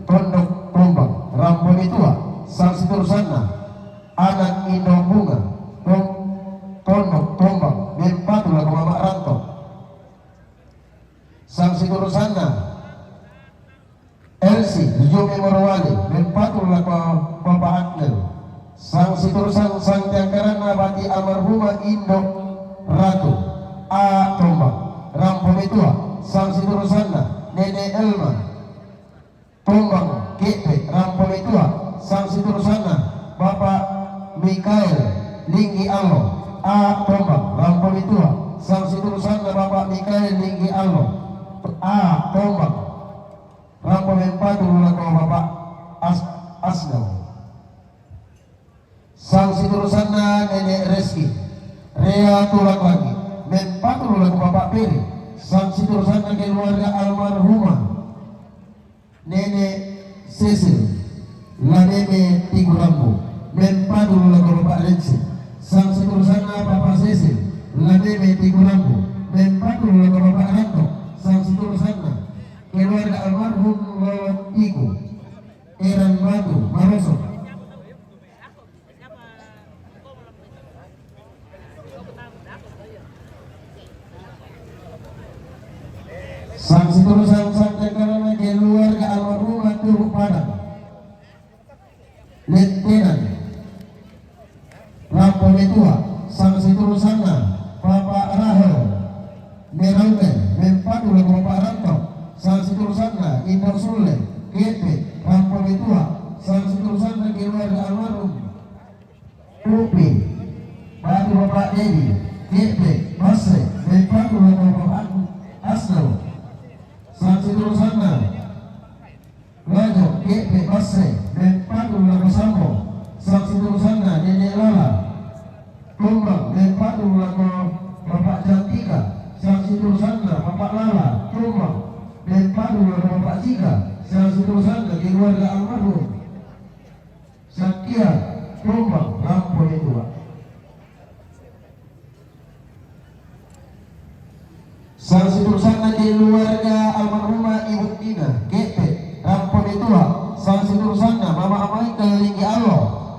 tondok tombang, rampo mitua. Sang siturusanna anak indo bunga, tondok tombang, mempatu lako mama ranto. Sang siturusanna Elsi, Jumi Morowali, mempatu lako Bapak Akmil. Sang siturusan sang tiangkaranna bati almarhuma indo ratu, a tombang, rampo mitua. Sang siturusanna nene Elma, tombang, kepe, rampo mitua. Sang siturusanna Bapak Mikael, linggi allo, a tombang, rampo mitua. Sang siturusanna Bapak Mikael, linggi allo, a tombang, rampo mempatu lako Bapak As, Asdau. Sang siturusanna nene Reski, rea tulak langi, mempatu lako Bapak Peri. Sang siturusanna keluarga almarhumah nene Sesil, la meme tigurambu, mempatu lako Bapak Reksi. Sang siturusanna Bapak Sesil, la meme tigurambu, mempatu lako Bapak Ranto. Sang siturusanna keluarga almarhum Lolo Tiku, Eran Batu, Maroso. Sang siturusan sang tiangkaranna keluarga almarhumah Turuk Padang, Lettenan, rampo mitua. Sang siturusanna Bapak Rahel, Merauke, mempatu lako Bapak Ranto. Sang siturusanna Indo Sulle, kepe, rampo mitua. Sang siturusanna keluarga almarhum Upi, batu Bapak Dedi, kepe, basse, mempatu lako Bapak Asdo. Sang siturusanna Rajo, kepe, basse, mempatu lako Sambo. Sang siturusanna nene Lala, tombang, mempatu lako Bapak Jantika. Sang siturusanna Bapak Lala, tombang, mempatu Bapak Jika, sang sitorusanna keluarga almarhum Sakia Tombang, rampo metua. Sang sitorusanna keluarga almarhumah Ibu Nina, Kepe, rampo metua. Sang sitorusanna Mama Amaika Linggi Allo,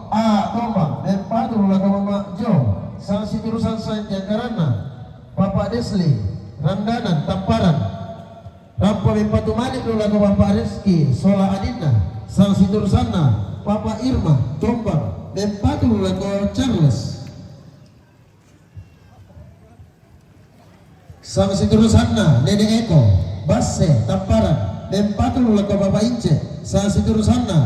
A Tombang, mempatulu lako Mama Jo. Sang sitorusan sang cangkaranna, Papa Desli, Randanan, Tapparan, rampo mempatu mali'lu lako Papa Reski sola adinna. Sang sitorusanna Papa Irma, Tombang, mempatulu lako Charles. Sang sitorusanna Nene Eko, Basse, Tapparan, mempatulu lako Papa Ince. Sang sitorusanna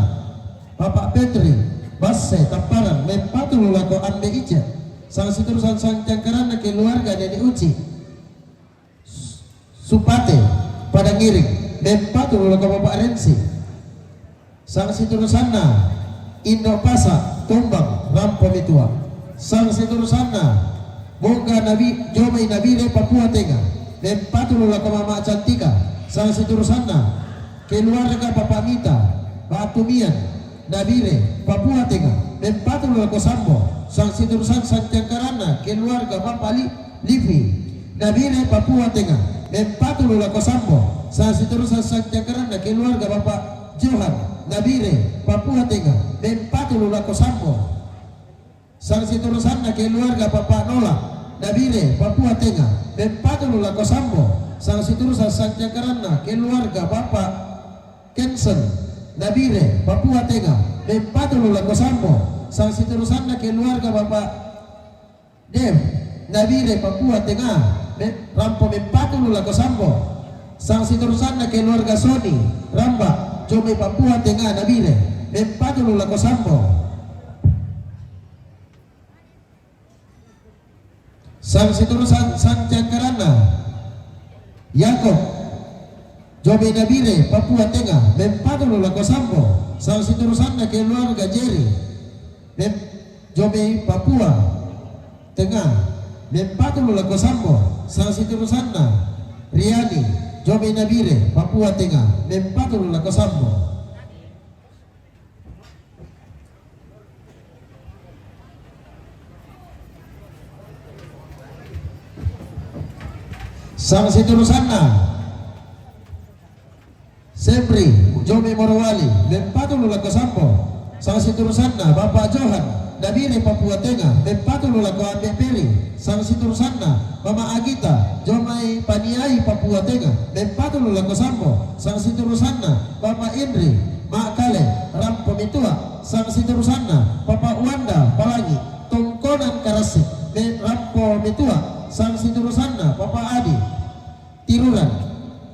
Papa Petri, Basse, Tapparan, mempatulu lako Ambe Ice. Sang sitorusan sang cangkaranna keluarga Nene Uci, Supate, Padang Iring, mempatulu lako Papa Rensi. Sang sitorusanna Indo Pasa, Tombang, rampo metua. Sang sitorusanna Bongga Nabi, Jomai Nabire, Papua Tengah, mempatulu lako Mama Cantika. Sang sitorusanna keluarga Papa Mita, Batu Mian, Nabire, Papua Tengah, mempatulu lako Sambo. Sang sitorusan sang cangkaranna keluarga Papa Li-, Livi, Nabire, Papua Tengah, mempatulu lako Sambo. Sang sitorusan sang cangkaranna keluarga Papa Johan, Nabire, Papua Tengah, mempatulu lako Sambo. Sang sitorusanna keluarga Papa Nola, Nabire, Papua Tengah, mempatulu lako Sambo. Sang sitorusan sang cangkaranna keluarga Papa Kensen, Nabire, Papua Tengah, mempatulu lako Sambo. Sang sitorusanna keluarga Papa Dev, Nabire, Papua Tengah, me-, rampo mempatulu lako Sambo. Sang sitorusanna keluarga Soni, Ramba, Jomai, Papua Tengah, Nabire, mempatulu lako Sambo. Sang sitorusan sang cangkaranna Yakob, Jomai Nabire, Papua Tengah, mempatulu lako Sambo. Sang sitorusanna keluarga Jeri, mem-, Jomai, Papua Tengah, mempatulu lako Sambo. Sang sitorusanna Riani, Jomai Nabire, Papua Tengah, mempatulu lako Sambo. Sang sitorusanna Semri, Jomai, Morowali, mempatulu lako Sambo. Sang sitorusanna Bapak Johan, Nabire, Papua Tengah, mempatulu lako Ambe Peri. Sang sitorusanna Mama Agita, Jomai, Paniai, Papua Tengah, mempatulu lako Sambo. Sang sitorusanna Bapak Indri, Makkale, rampo metua. Sang sitorusanna Papa Wanda, Palangi, Tongkonan, Karasi, me-, rampo metua. Sang sitorusanna Papa Adi, Tiruran,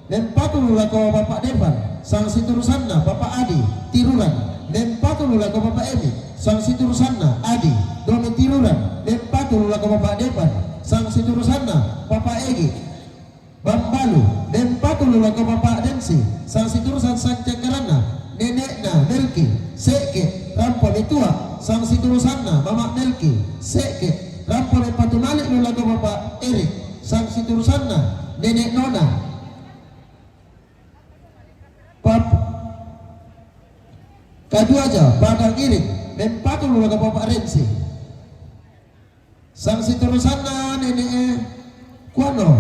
mempatulu lako Papa Devan. Sang sitorusanna Papa Adi, Tiruran, mempatulu lako Papa Emi. Sang sitorusanna Adi, Domi, Tiruran, mempatulu lako Papa Devan. Sang sitorusanna Papa Egi, Bambalu, mempatulu lako Papa Densi. Sang sitorusan sang cangkaranna nene'na Melki, Sekke, rampo metua. Sang sitorusanna Mama Melki, Sekke, rampo mempatu mali'lu lako Papa Erik. Sang sitorusanna nene' Nona, Pap-, Kaduaja, Padang Iring, mempatulu lako Papa Rensi. Sang sitorusanna nene' Kuano,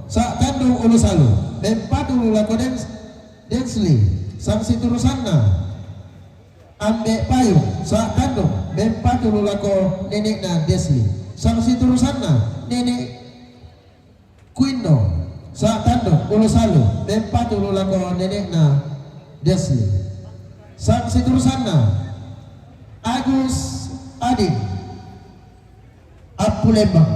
Sa' Tandung, Ulu Salu, mempatulu lako Dens-, Densli. Sang sitorusanna Ambe Payung, Sa' Tandung, mempatulu lako nene'na Desli. Sang sitorusanna nene' Kuino, Sa' Tandung, Ulu Salu, mempatulu lako nene'na Desli. Sang sitorusanna Agus Adin, Appu Lembang,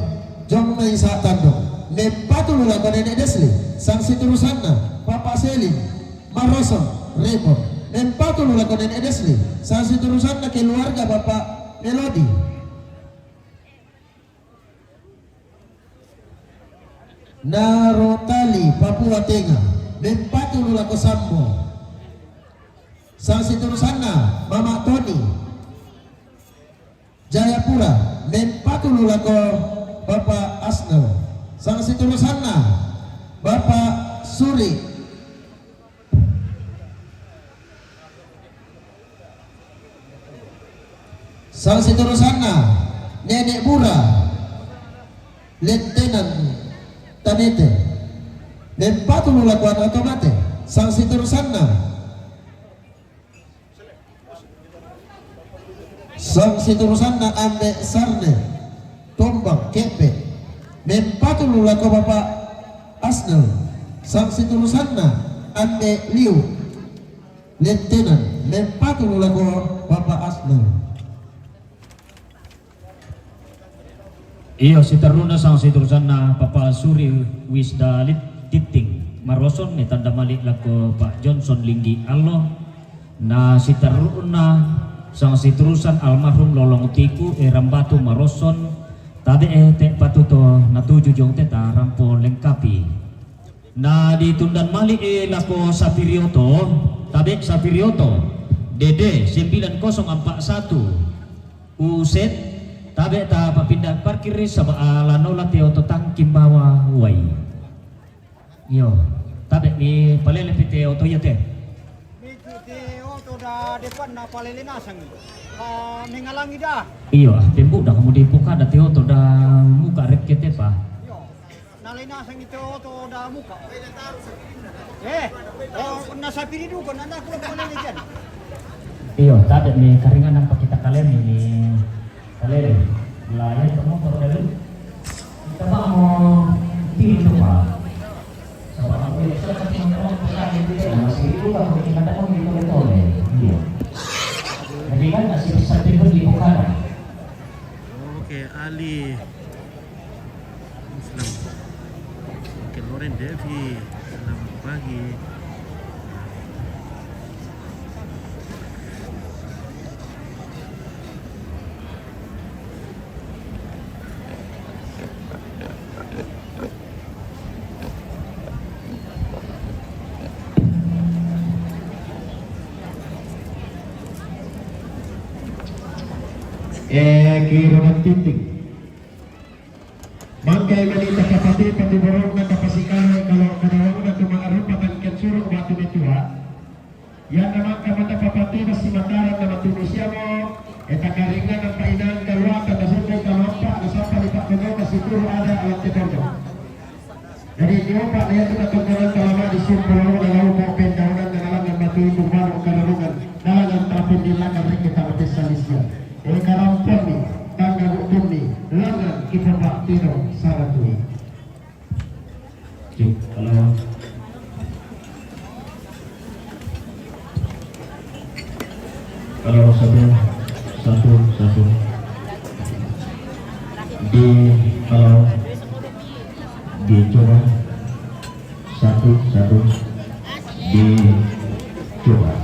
Jomai, Sa' Tandung, mempatulu lako nene' Desli. Sang sitorusanna Papa Selin, Marosong, Rebon, mempatulu lako nene' Desli. Sang sitorusanna keluarga Papa Melodi, Narotali, Papua Tengah, mempatulu lako Sambo. Sang sitorusanna Mama Toni, Jayapura, mempatulu lako Bapa Asnal. Sang sitorusanna Bapa Suri, Sang siturusanna, Nenek Bura, Lettenan Tanete. Mempatulu lako Anatomate. Sang siturusanna, sang siturusanna Ambe Sarne, Tombang Keppe. Mempatulu lako Bapak Asnel. Sang siturusanna Ambe Liu, Lettenan. Mempatulu lako Bapak Asnel. Iyo, siterruna sang siturusanna Papa Suri Wisda Lit-, Titting. Maroson ni tanda malik lako Pak Johnson Linggi Allo. Na siterruna sang siturusan almarhum Lolong Tiku Eran Batu Maroson. Tabe e te patuto natuju jong teta rampo lengkapi. Na ditundan malik e lako Sapirioto, tabe Sapirioto, D D sembilan kosong empat satu. Uset, tabe ta papindah parkir saba ala nola te oto tangki bawa wai. Iyo, tabe mi palele pi te oto iya te. Miki te oto da depan na palele nasangi. Pa mengalangi da. Iyo, ah, tembu da kamu di pokada te oto da muka rekke te pa. Iyo. Nalai nasangi te oto da muka. Eh, oh, na Sapiri duka, na naku lako lele jan. Iyo, tabe mi karinganan pa kita kalemi ni kalele. La iya te motor dulu. Kita ba mo tiru pa. Saba mo iya sa kasi mo pa sa ni. Masih itu pa kita da mo di tole-tole. Iyo. Jadi kan masih bisa tiru di pokada. Oke, Ali. Selamat. Oke, Loren Devi. Selamat pagi. Eh, kiro na titik. Mangkai mani takapati-pati borongna tapasikale kalau kadawana tu ma'rupa tangkan suruk batu metua. Yang namaka mata papati masih mataran nama Tunisia mo, eta karingan nampa inang kaluata tasundai kalompa, nasampa di pak kono, nasituru ada alat tetorjo. Jadi, nyoba na yatu na tongkonan talama di sumpur na lau mo pendaunan na langan batu ibu manu kararungan, na langan tapin di lakar riki tamatesa lisia. E karamponni, tangga buktunni, langan kipapaktino saratui. Cek, halo. Halo, satu, satu, satu. Di, halo. Dicoba. Satu, satu. Dicoba.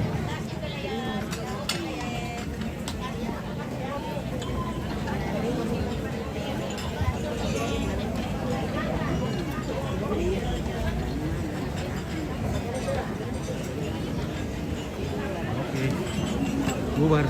Oke. Bubar.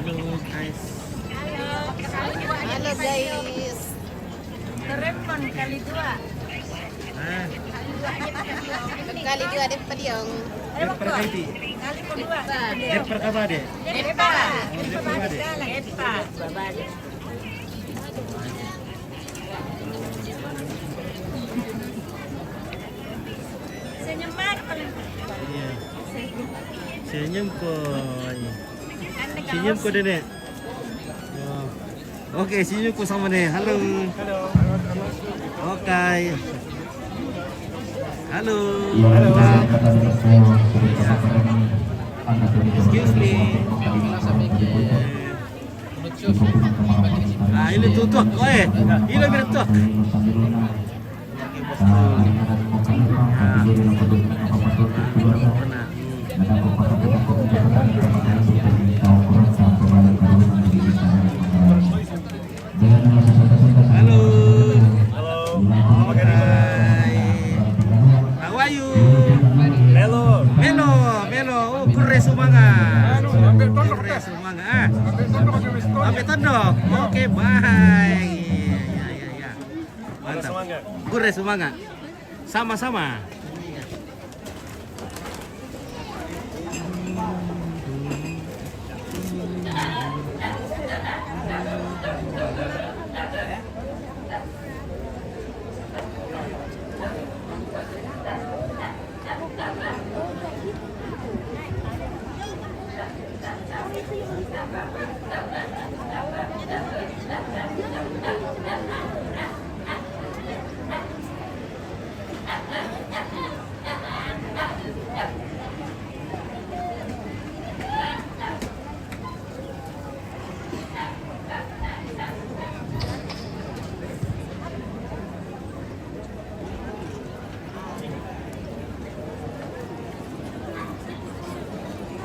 Halo, guys. Halo, guys. Teremon kali dua. Ah. Kali dua de padiong. Kali kedua. Depa. Depa. Depa. Depa. Senyum mar paling. Iya. Senyum ko. Senyum ko, Nenek. Ya. Oke, see you ku sama ne. Halo. Halo. Oke. Halo. Excuse me. Ah, ini tuh, tuh. Oh, eh. Ini bilang tuh. Halo. Halo. Hai. How are you? Melo. Melo, Melo. Oh, kure sumanga. Kure sumanga. Ah. Ambil tondok. Oke, baik. Iya, iya, iya. Mantap. Kure sumanga. Sama-sama.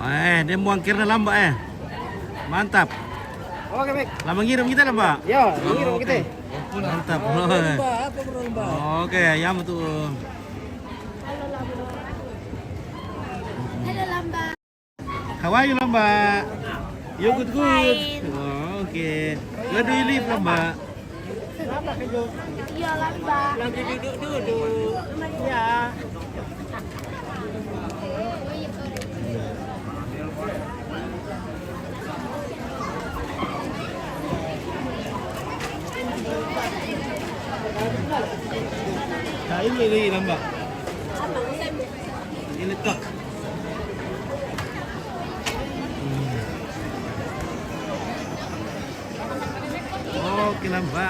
Eh, dia buang kirna lamba, eh. Mantap. Oke, baik. Lama ngirim kita, lamba? Ya, ngirim kita. Mantap. Lomba, apa berlomba? Oke, ya betul. Halo, lamba. How are you, lamba? You good, good? Fine. Oh, okay. Where do you live, lamba? Iya, lamba. Lagi duduk-duduk. Ya. Nah, ini, ini, lamba. Ini tak. Oke, lamba.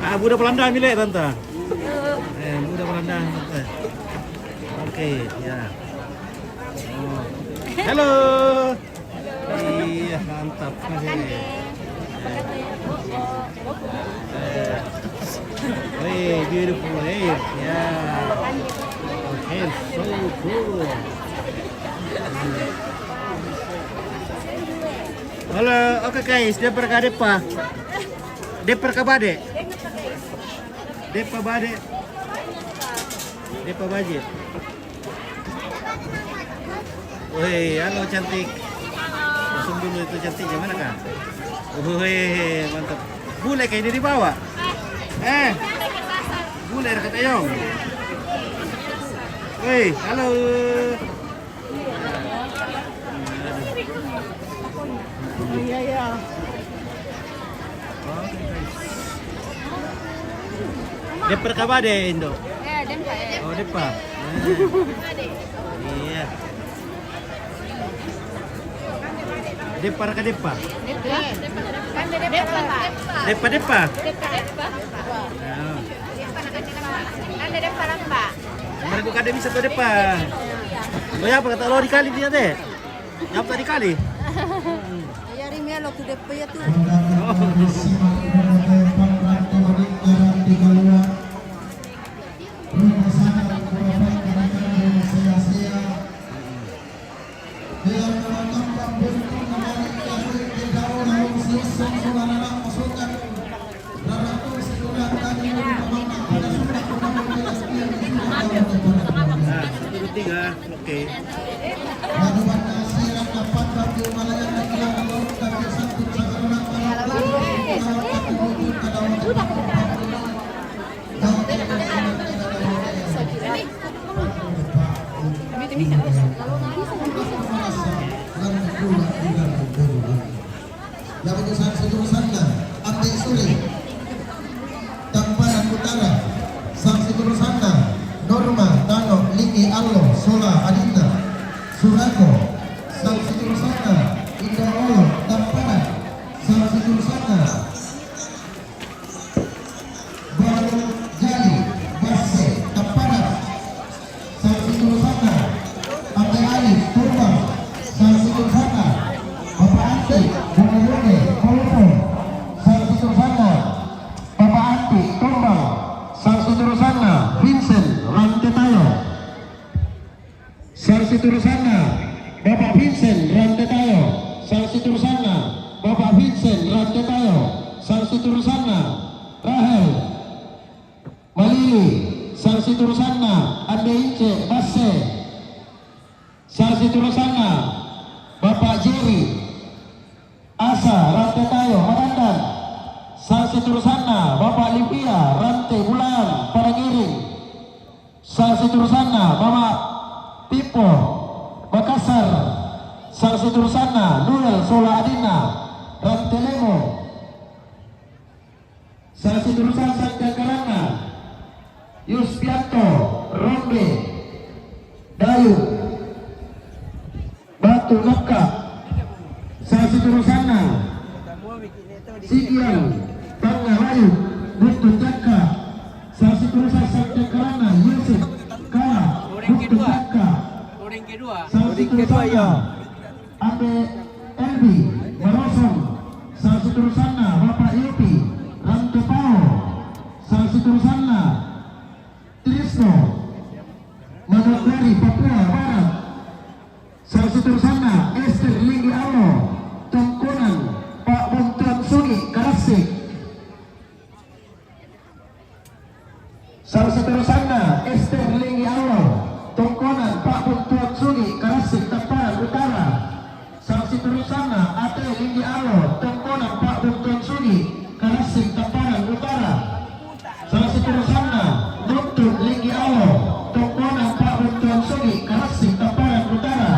Ah, budak Belanda milik tante. Eh, budak Belanda tante. Oke, ya. Oh. Halo. Iya, mantap. Apa kabar? Eh, wih, beautiful hair. Ya. Hair so cool. Halo, oke guys, dia perka depa. Dia perka bade. Depa bade. Depa baje. Woi, halo cantik. Langsung dulu itu cantiknya, mana kah? Woi, mantap. Bule kayak ini dibawa. Eh. Bule dekat ayong. Woi, halo. Iya, iya. Depa ka bade, Indo? Eh, depa, eh. Oh, depa. Iya. Depa ka depa? Depa. Kan depa, depa. Depa, depa. Depa, depa. Ya. Kan depa, depa. Mereka kada bisa tu depa. Lo ya apa kata lo di kali dia deh? Nyampe di kali. Iya, ri melo tu depa ya tu. Oke. Yang itu saksi jurusannya, Ambil Suri. Tamparan Utara, saksi jurusanna Norma Tano Liki Allo Sola Adinna Surako, saksi jurusanna Indo Olo Tamparan, saksi jurusanna Baru Jali Basse Tamparan, saksi jurusanna Ate Ali Turbang, saksi jurusanna Bapak Anti Bunga Bunga Kolpo, saksi jurusanna Bapak Anti Tumbang, saksi jurusanna Vincent Rantetayo. Saksi jurusanna Bapak Vincent Rantetayo, saksi jurusanna Bapak Vincent Rantetayo, saksi jurusanna Rahel Malili, saksi jurusanna Ande Ince Basse, saksi jurusanna Bapak Jerry Asa Rante Tayo Magandan, saksi jurusanna Bapak Livia Rante Bulan Padangiring, saksi jurusanna Mama Pippo Makassar, saksi jurusanna Noel Sola Adinna Rante Lemo, saksi jurusan Sangkakaranna Yuspianto Rombe Dayu Batu Mekka, saksi jurusanna Sigiang Tangalayu Buttu Jakka, saksi jurusan Sangkakaranna Yusuf Kala Buttu Jakka, saksi jurusanna Ade Elvi Barosong, saksi jurusanna Bapak Yopi Rantepao, saksi jurusanna Trisno Manokwari Papua Barat, saksi jurusanna Ester Linggi Amo Tongkonan Pak Buntuan Sugi Karasik. Saksi jurusanna Ester Linggi Amo Tongkonan Pak Buntuan Sugi Karasik Tamparan Utara. Saksi jurusanna Ate Linggi Amo Tongkonan Pak Buntuan Sugi Karasik Tamparan Utara. Saksi jurusanna Nuntut Linggi Amo Tongkonan Pak Buntuan Sugi Karasik Tamparan Utara.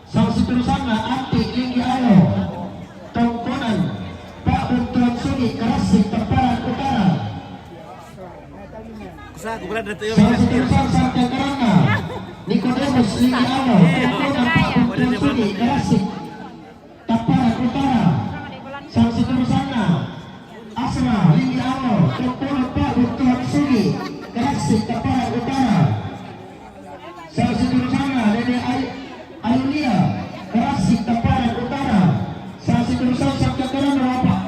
Saksi jurusanna Anti Linggi Amo Tongkonan Pak Buntuan Sugi Karasik Tamparan Utara. Saksi jurusan Sangkakaranna Nikodemus Linggi Amo Tongkonan Pak Buntuan Sugi Karasik Tamparan Utara. Saksi jurusanna Asra Linggi Amo Tongkonan Pak Buntuan Sugi Karasik Tamparan Utara. Saksi jurusanna Dede Ay- Ayulia Karasik Tamparan Utara. Saksi jurusan Sangkakaranna Bapak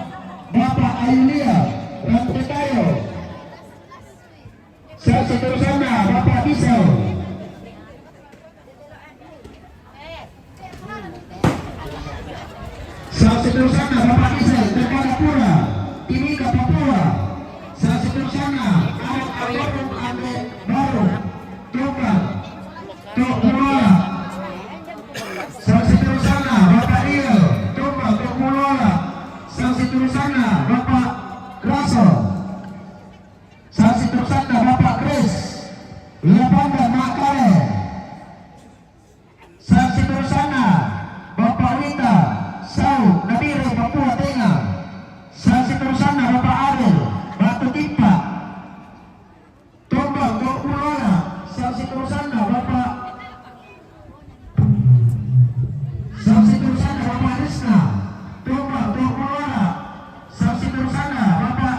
Bapak Ayulia Rantetayo. Saksi jurusanna Bapak Bisau. Saksi jurusanna Bapak Bisau Tembagapura Timika Papua. Saksi jurusanna Anak Abarung Ande Baru Tumbang Tok Bulola. Saksi jurusanna Bapak Rio Tumbang Tok Bulola. Saksi jurusanna Bapak Raso. Saksi jurusanna Bapak Kris Lapanda Makale. Saksi jurusanna Bapak Wita Sau Nabire Papua Tengah. Saksi jurusanna Bapak Adil Batu Timpa Tombang Tok Bulola. Saksi jurusanna Bapak Saksi jurusanna Bapak Risna Tombang Tok Bulola. Saksi jurusanna Bapak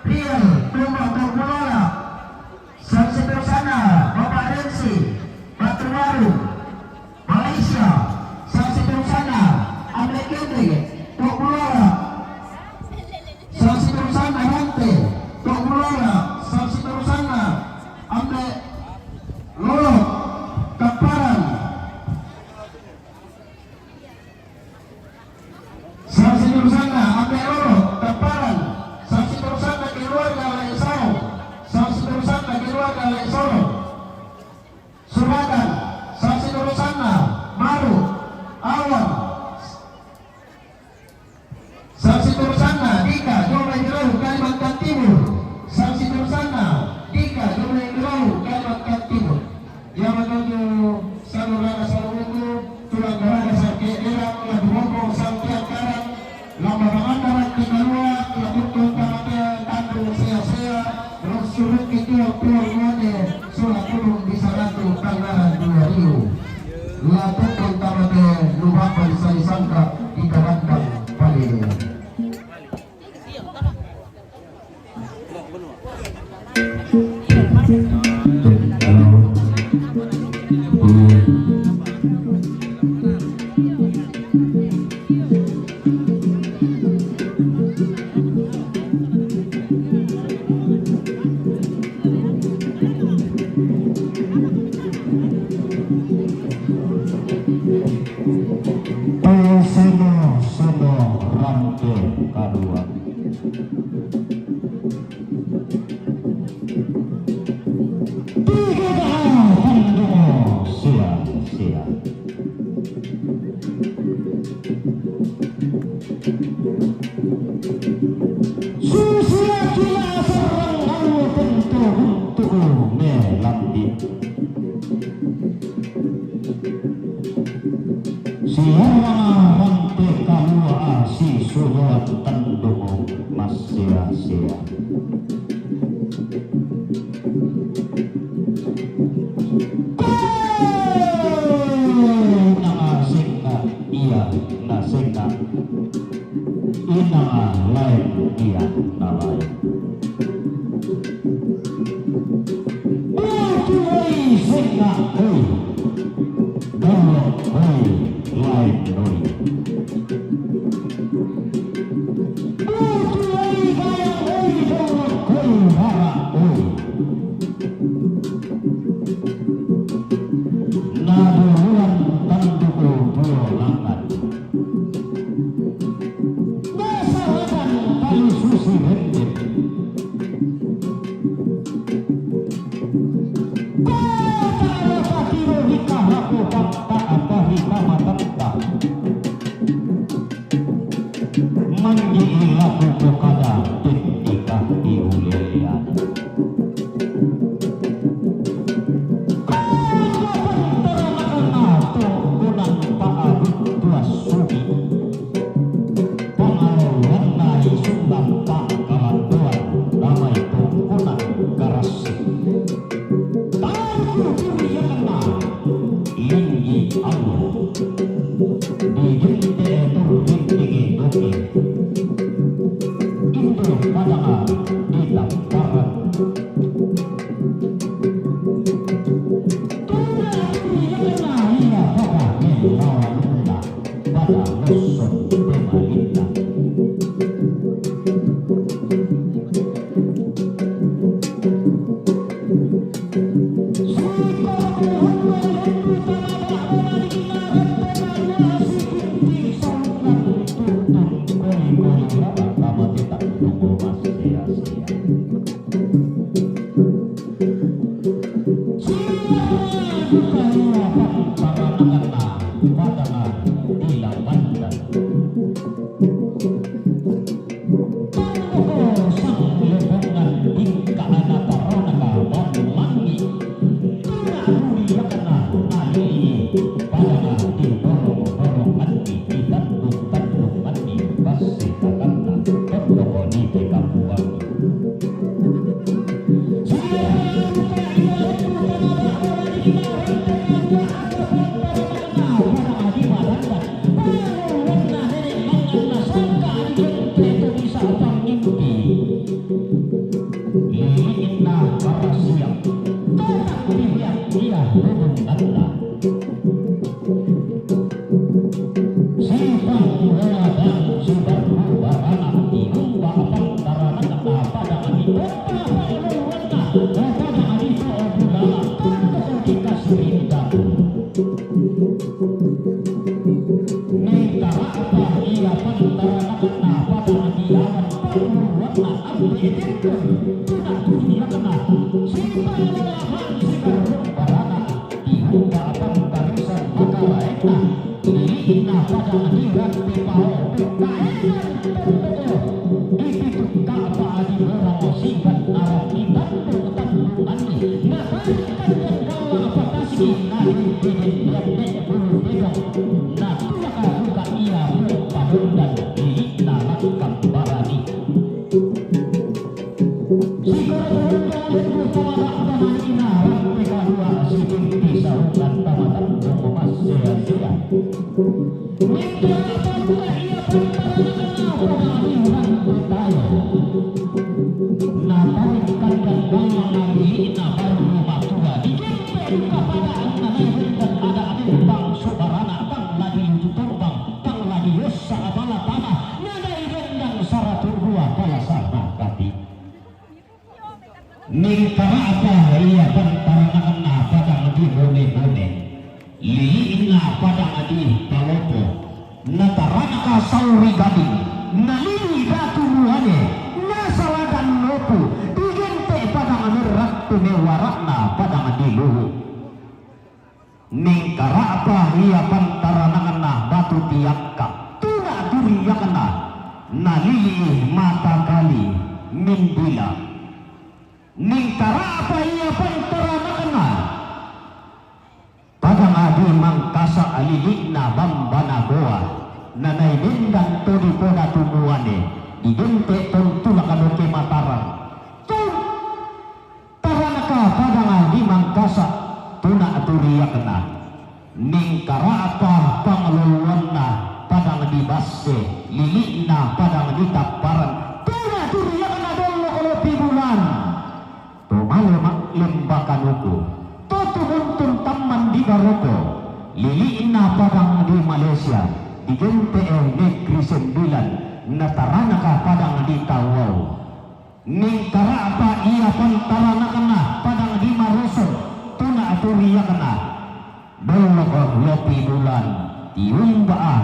Riel Tombang Tok Bulola. Saksi jurusanna Bapak Rensi Batu Baru Malaysia. Saksi jurusanna Ambil Kendri Tok Bulola. Saksi jurusanna Rante Tok Bulola. Saksi jurusanna Ambil Lolo Tamparan. Saksi jurusanna Ambil Lolo Tamparan. Peseno-seno rante kadua. Tiga tanduku sia-sia. Susia kila sarang alu tentu untuk melambi. Siarang rante kalua si suhuan tanduku mas sia-sia. Nanga singka ia na singka. Inanga lain ia na lain. Butuh ai singka oi. Dolok oi lain oi. Butuh ai bayang oi dolok oi bara oi. Naduluan tanduku duo langan. Basarakan kali susi rendit. Kota Arapati rohika raku pakta apa hika matanta. Manggi ilaku kukada tindika di ulilian. Kanda pantara nakana tungkunan paabut tuas sugi. Pangalawan na isundang pangkalanduan damai tungkunan karasi. Tahu diri yang kena linggi alu. Di jente itu rintingi duki. Indo padanga di tamparan. Tuna diri yang kena ia papa membawa luna pada musuh pemerintah. Tunggu sang lebongan tingka ana parana ka banulangi. Tuna duri yakana nalii padana di borong-borong andi di tandung-tandung andi basi kakana tondoko di tekapuangi. Liliin na para siang, tatap di biak dia hubunganna. Sibang wala dan sibang ruba anak di rumba pantara nakata pada adi bomba pangluwanna pada adi to obulala tanto dikasih datu. Nengkarapa ia pantara nakata pada adi awan pangluwanna abdi itintun tuna tuhi nakata. Sibang wala dan sibang rumba anak Ihumba apang barisan makalaenna, liliinna pada adiran ti pao'o kaenna totto'o. Dipitukka apa adi murao siban narang ditandung-tandunganni, natakkan yang galla apa tasiki nadin-didin diatte bulu bedong, natulaka buka ia mung padondan lili'na lakkambarani. Sikoro-koronna alennu tama ba'bana ina rante kalua sitinti sarungan tama tandung massea-sea. Mingka apa buka ia pantara nakana pada Natarik kandang dalang na lili'na barru matua, digempe' duka pada' anna nai' bendan ada' memang subarana, tang la dilutu torbang, tang la diossa' bala tana, na nai' bendan saratu' dua talasa' nakati. Mingkara'pa ia pantaranakna padang di Bone-bone, lili'na padang di Palopo, na taranaka Sauri Gading, na lili' datu muane, na saladan lopu, digempe' padang merra' tu mewara'na padang di Luwu'. Mingkara'pa ia pantaranakna Batu Tiakka, tuna turiakna, na lili'i Mata Kali Mindila. Mingkara'pa ia pantaranakna padang di Mangkasa', lili'na Bambana Goa, na nai' bendan to dipoda tu muane, digempe' tontulak doke Mataram. Taranaka padang di Mangkasa', tuna turiakna. Mingkara'pa panglolloanna padang di Basse, lili'na padang di Tapparan, tuna turiakna dollok lopi bulan. To male ma' lembaka nuku, to tumuntun tamman di Baroko, lili'na padang di Malaysia, digempe' negeri sembilan, na taranaka padang di Tawau. Mingkara'pa ia pantaranakna padang di Maroso, tuna turiakna. Dollok lopi bulan, tiumba'a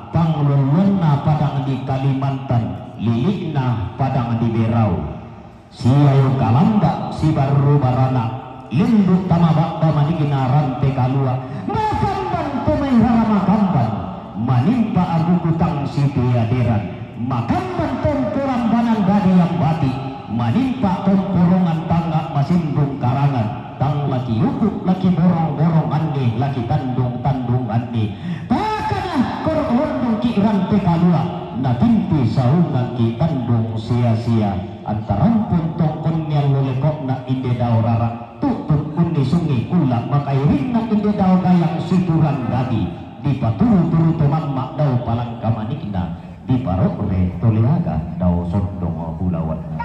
panglolloanna padang di Kalimantan, lili'na padang di Berau. Siayo kalamba' sibarru barana', lendu' tama ba'ba manikna rante kalua', makamban to mai rara makamban, manimpa aguku tang sipeaderan, makamban tompo rambanan dadi ambati', manimpa tomporongan tangnga' masimbung karangan, tang laki uku', laki borong-borong anni, laki tandung-tandung anni, takana koro' londongki' rante kalua', natimpi saungangki' tandung sia-sia, antarampun tongkonni allo leko'na inde dao rara', tu'tun unni sungi kulla' makairinna inde dao gayang siturang dadi, dipaturu-turu to mamma' dao palangka manikna, diparo're to leaga dao sondong bulawanna.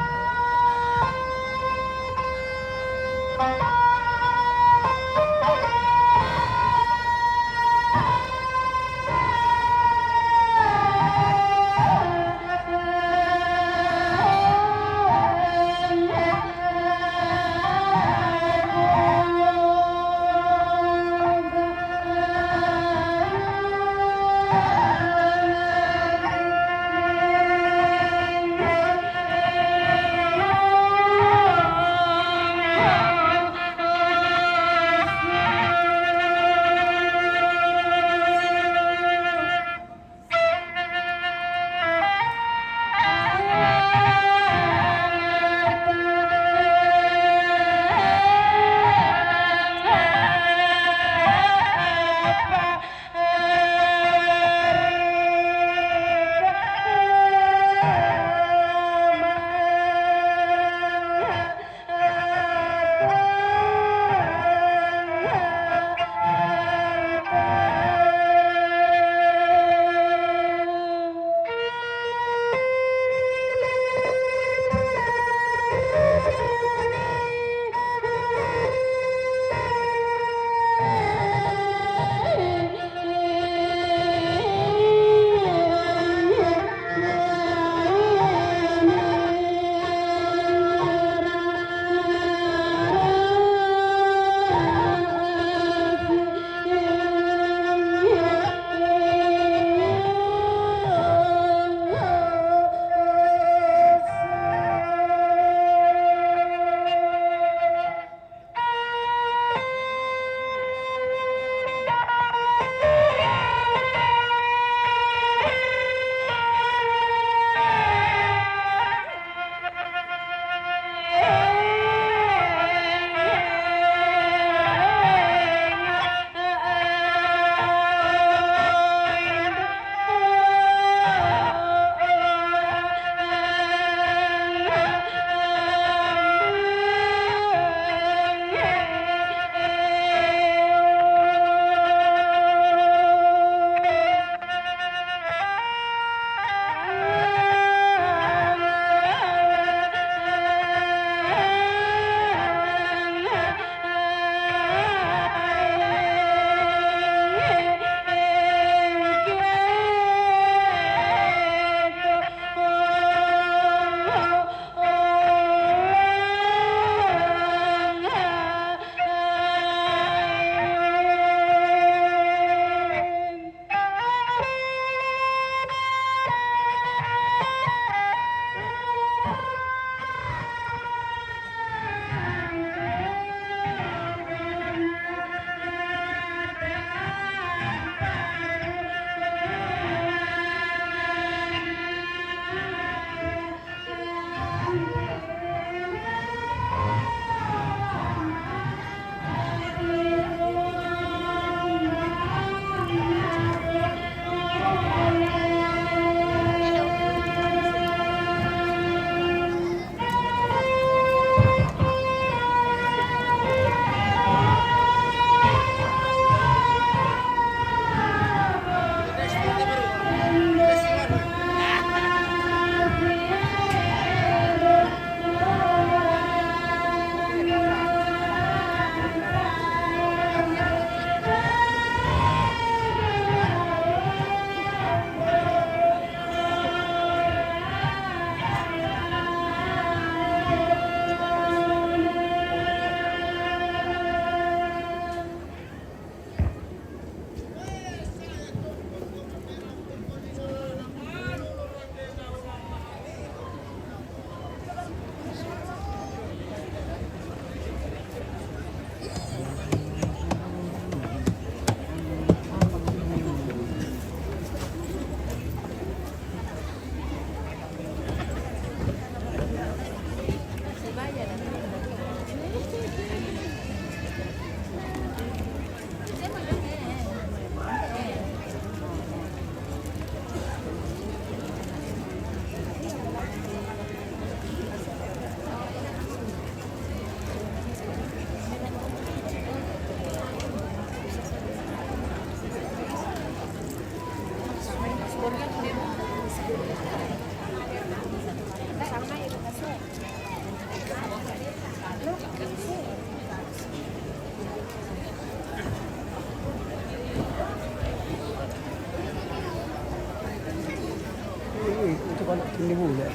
Ini boleh.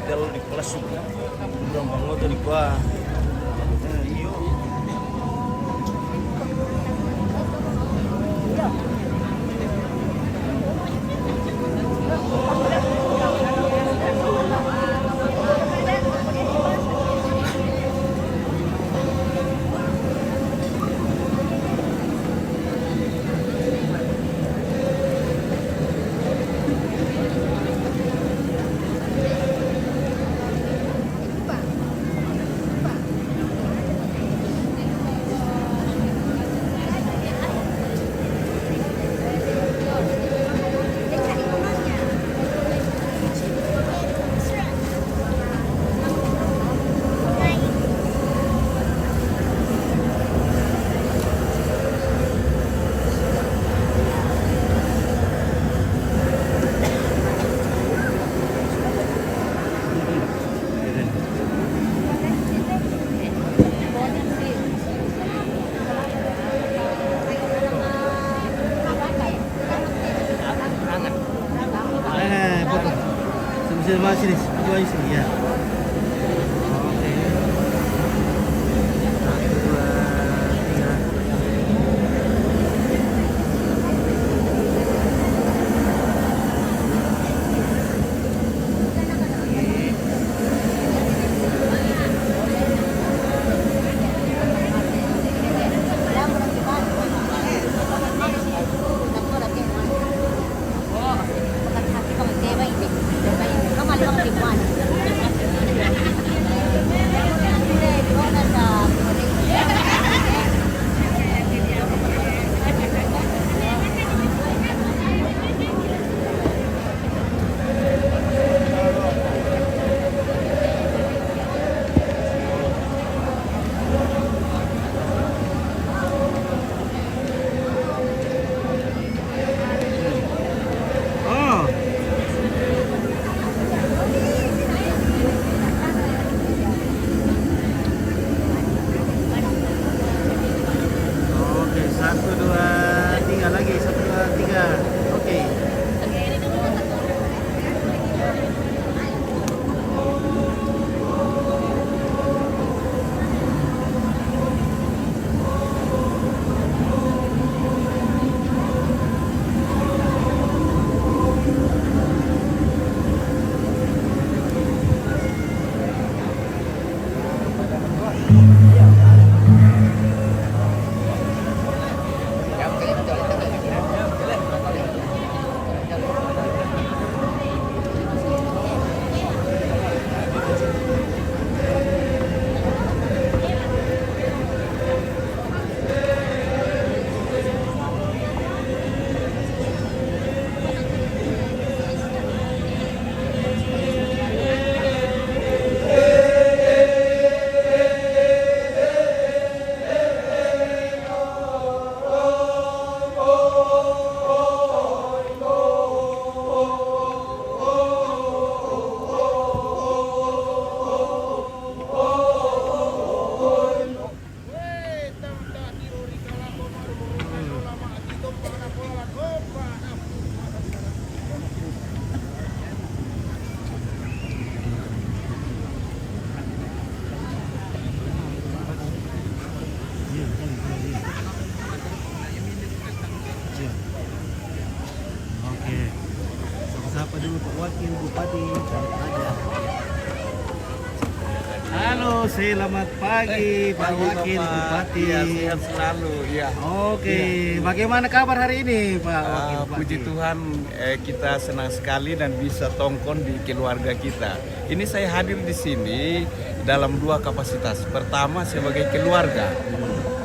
Kalau di kelas, kurang bangun tadi, Pak. Iyo. Eh, foto. Sini, sini, sini, sini, ya. Oke. Satu, dua, tiga. Oh. Oke, satu, dua, tiga lagi, satu, dua, tiga. Oke. Oke. Sapa-sapa dulu, Pak Wakil Bupati, kalau ada. Halo, selamat pagi, Pak Wakil Bupati. Iya, sehat selalu, iya. Oke, bagaimana kabar hari ini, Pak Wakil Bupati? Puji Tuhan, eh, kita senang sekali dan bisa tongkon di keluarga kita. Ini saya hadir di sini dalam dua kapasitas. Pertama, sebagai keluarga.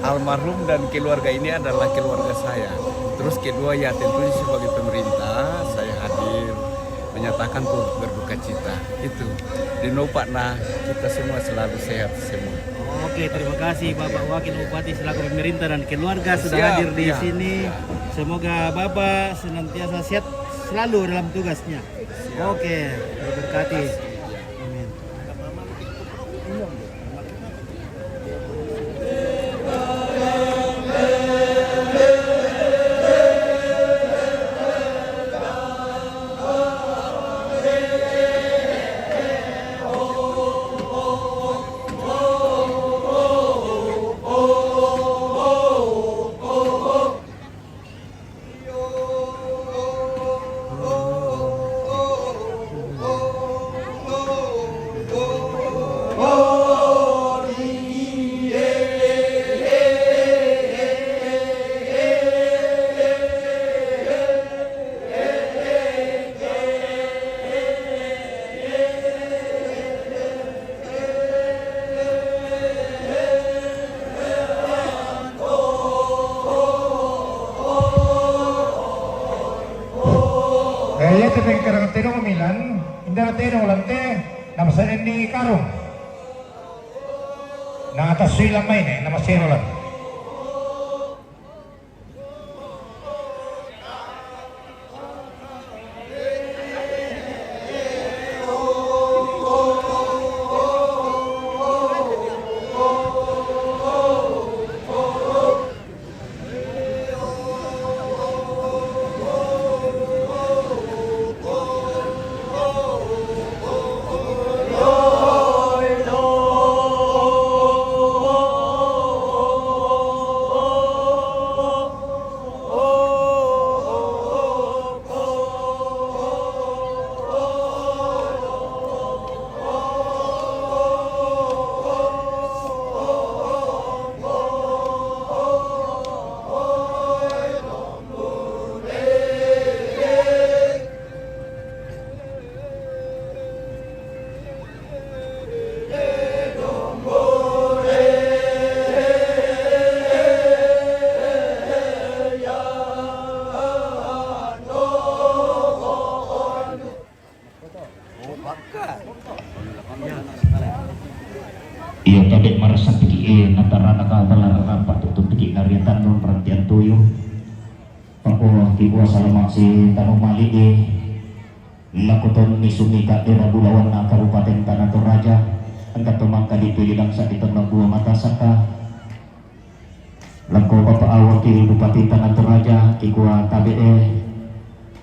Almarhum dan keluarga ini adalah keluarga saya. Terus kedua, ya, tentunya sebagai pemerintah, saya hadir menyatakan turut berduka cita. Itu. Dinopak nah, kita semua selalu sehat semua. Oke, terima kasih Bapak Wakil Bupati selaku pemerintah dan keluarga sudah hadir di sini. Semoga Bapak senantiasa sehat selalu dalam tugasnya. Oke, diberkati. Amin. Eh, iya, te pengkarang tedong milan, inda tedong lante, nama sa ni karung. Na atas sui lamai ne, nama sero lan. Iyo, tabe marasa piki e, natarana ka balar rampa tutun piki narian tanun rantian tuyu. Pako ki kuasa lemak si tanu mali e. Lako ton ni sumika dera bulawan na Kabupaten Tanah Toraja. Angkat pemangka di pilih dangsa di ternak dua mata saka. Lako Bapak Wakil Bupati Tanah Toraja, kikua tabe e,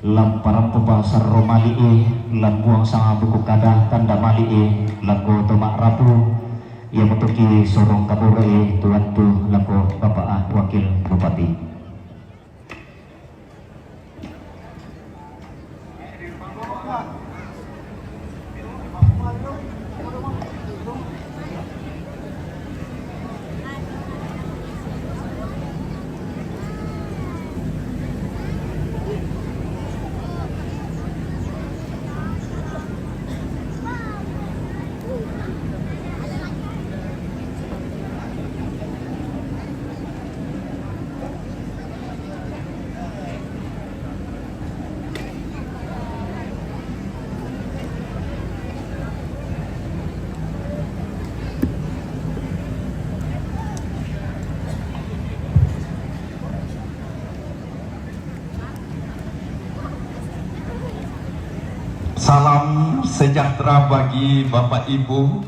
lam parampu pasar romali e, lam buang sanga buku kada tanda mali e, lako tomak rapu, ia mutuki sorong kabore e, tuan tu lako Bapak Wakil Bupati. Salam sejahtera bagi Bapak Ibu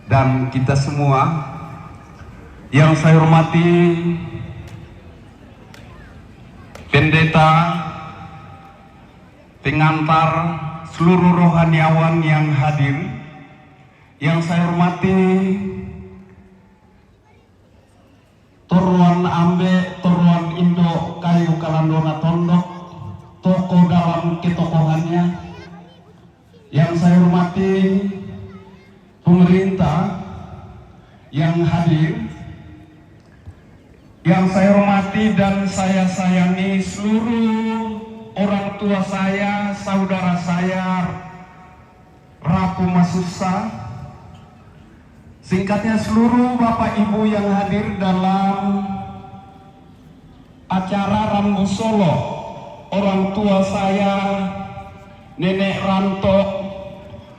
dan kita semua. Yang saya hormati Pendeta, pengantar, seluruh rohaniawan yang hadir. Yang saya hormati Toruan Ambe, Toruan Indo, Kayu Kalandona Tondok, tokoh dalam ketokohannya. Yang saya hormati pemerintah yang hadir, yang saya hormati dan saya sayangi seluruh orang tua saya, saudara saya, Rapu Masusa, singkatnya seluruh Bapak Ibu yang hadir dalam acara Rambu Solo, orang tua saya, Nenek Ranto,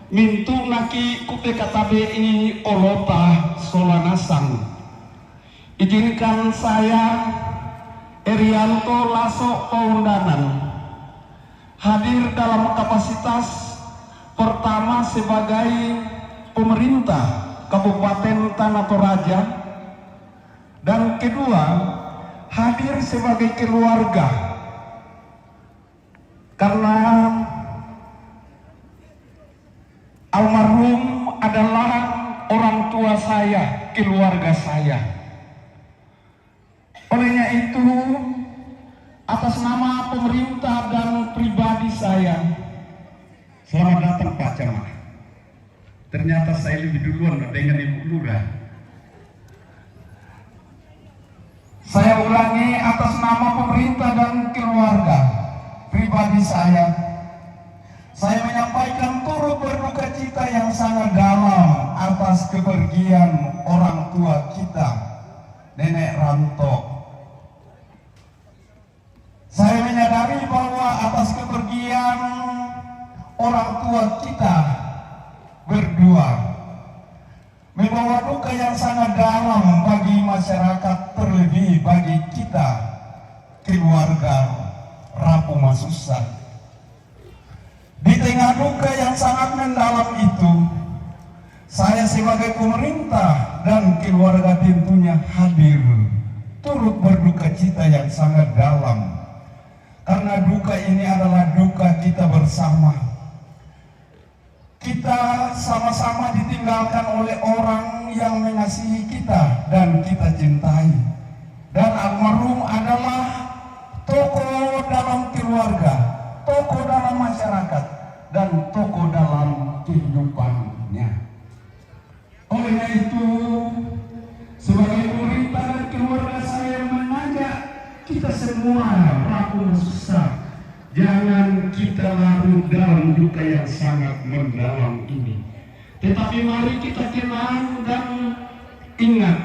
Mintu' naki' ku P K T B I Olota Solanasang. Izinkan saya, Erianto Laso Paundanan, hadir dalam kapasitas pertama sebagai pemerintah Kabupaten Tanah Toraja, dan kedua, hadir sebagai keluarga. Karena almarhum adalah orang tua saya, keluarga saya. Olehnya itu, atas nama pemerintah dan pribadi saya, selamat datang, Pak Camat. Ternyata saya lebih duluan dengan Ibu Lurah. Saya ulangi, atas nama pemerintah dan keluarga pribadi saya, saya menyampaikan turut berduka cita yang sangat dalam atas kepergian orang tua kita, Nenek Ranto. Saya menyadari bahwa atas kepergian orang tua kita berdua membawa duka yang sangat dalam bagi masyarakat, terlebih bagi kita keluarga Rapu Masusa. Di tengah duka yang sangat mendalam itu, saya sebagai pemerintah dan keluarga tentunya hadir turut berduka cita yang sangat dalam. Karena duka ini adalah duka kita bersama. Kita sama-sama ditinggalkan oleh orang yang mengasihi kita dan kita cintai. Dan almarhum adalah tokoh dalam keluarga, tokoh dalam masyarakat, dan tokoh dalam kehidupannya. Olehnya itu, sebagai pemerintah dan keluarga, saya mengajak kita semua, Rapu Masusa, jangan kita larut dalam duka yang sangat mendalam ini. Tetapi mari kita kenang dan ingat,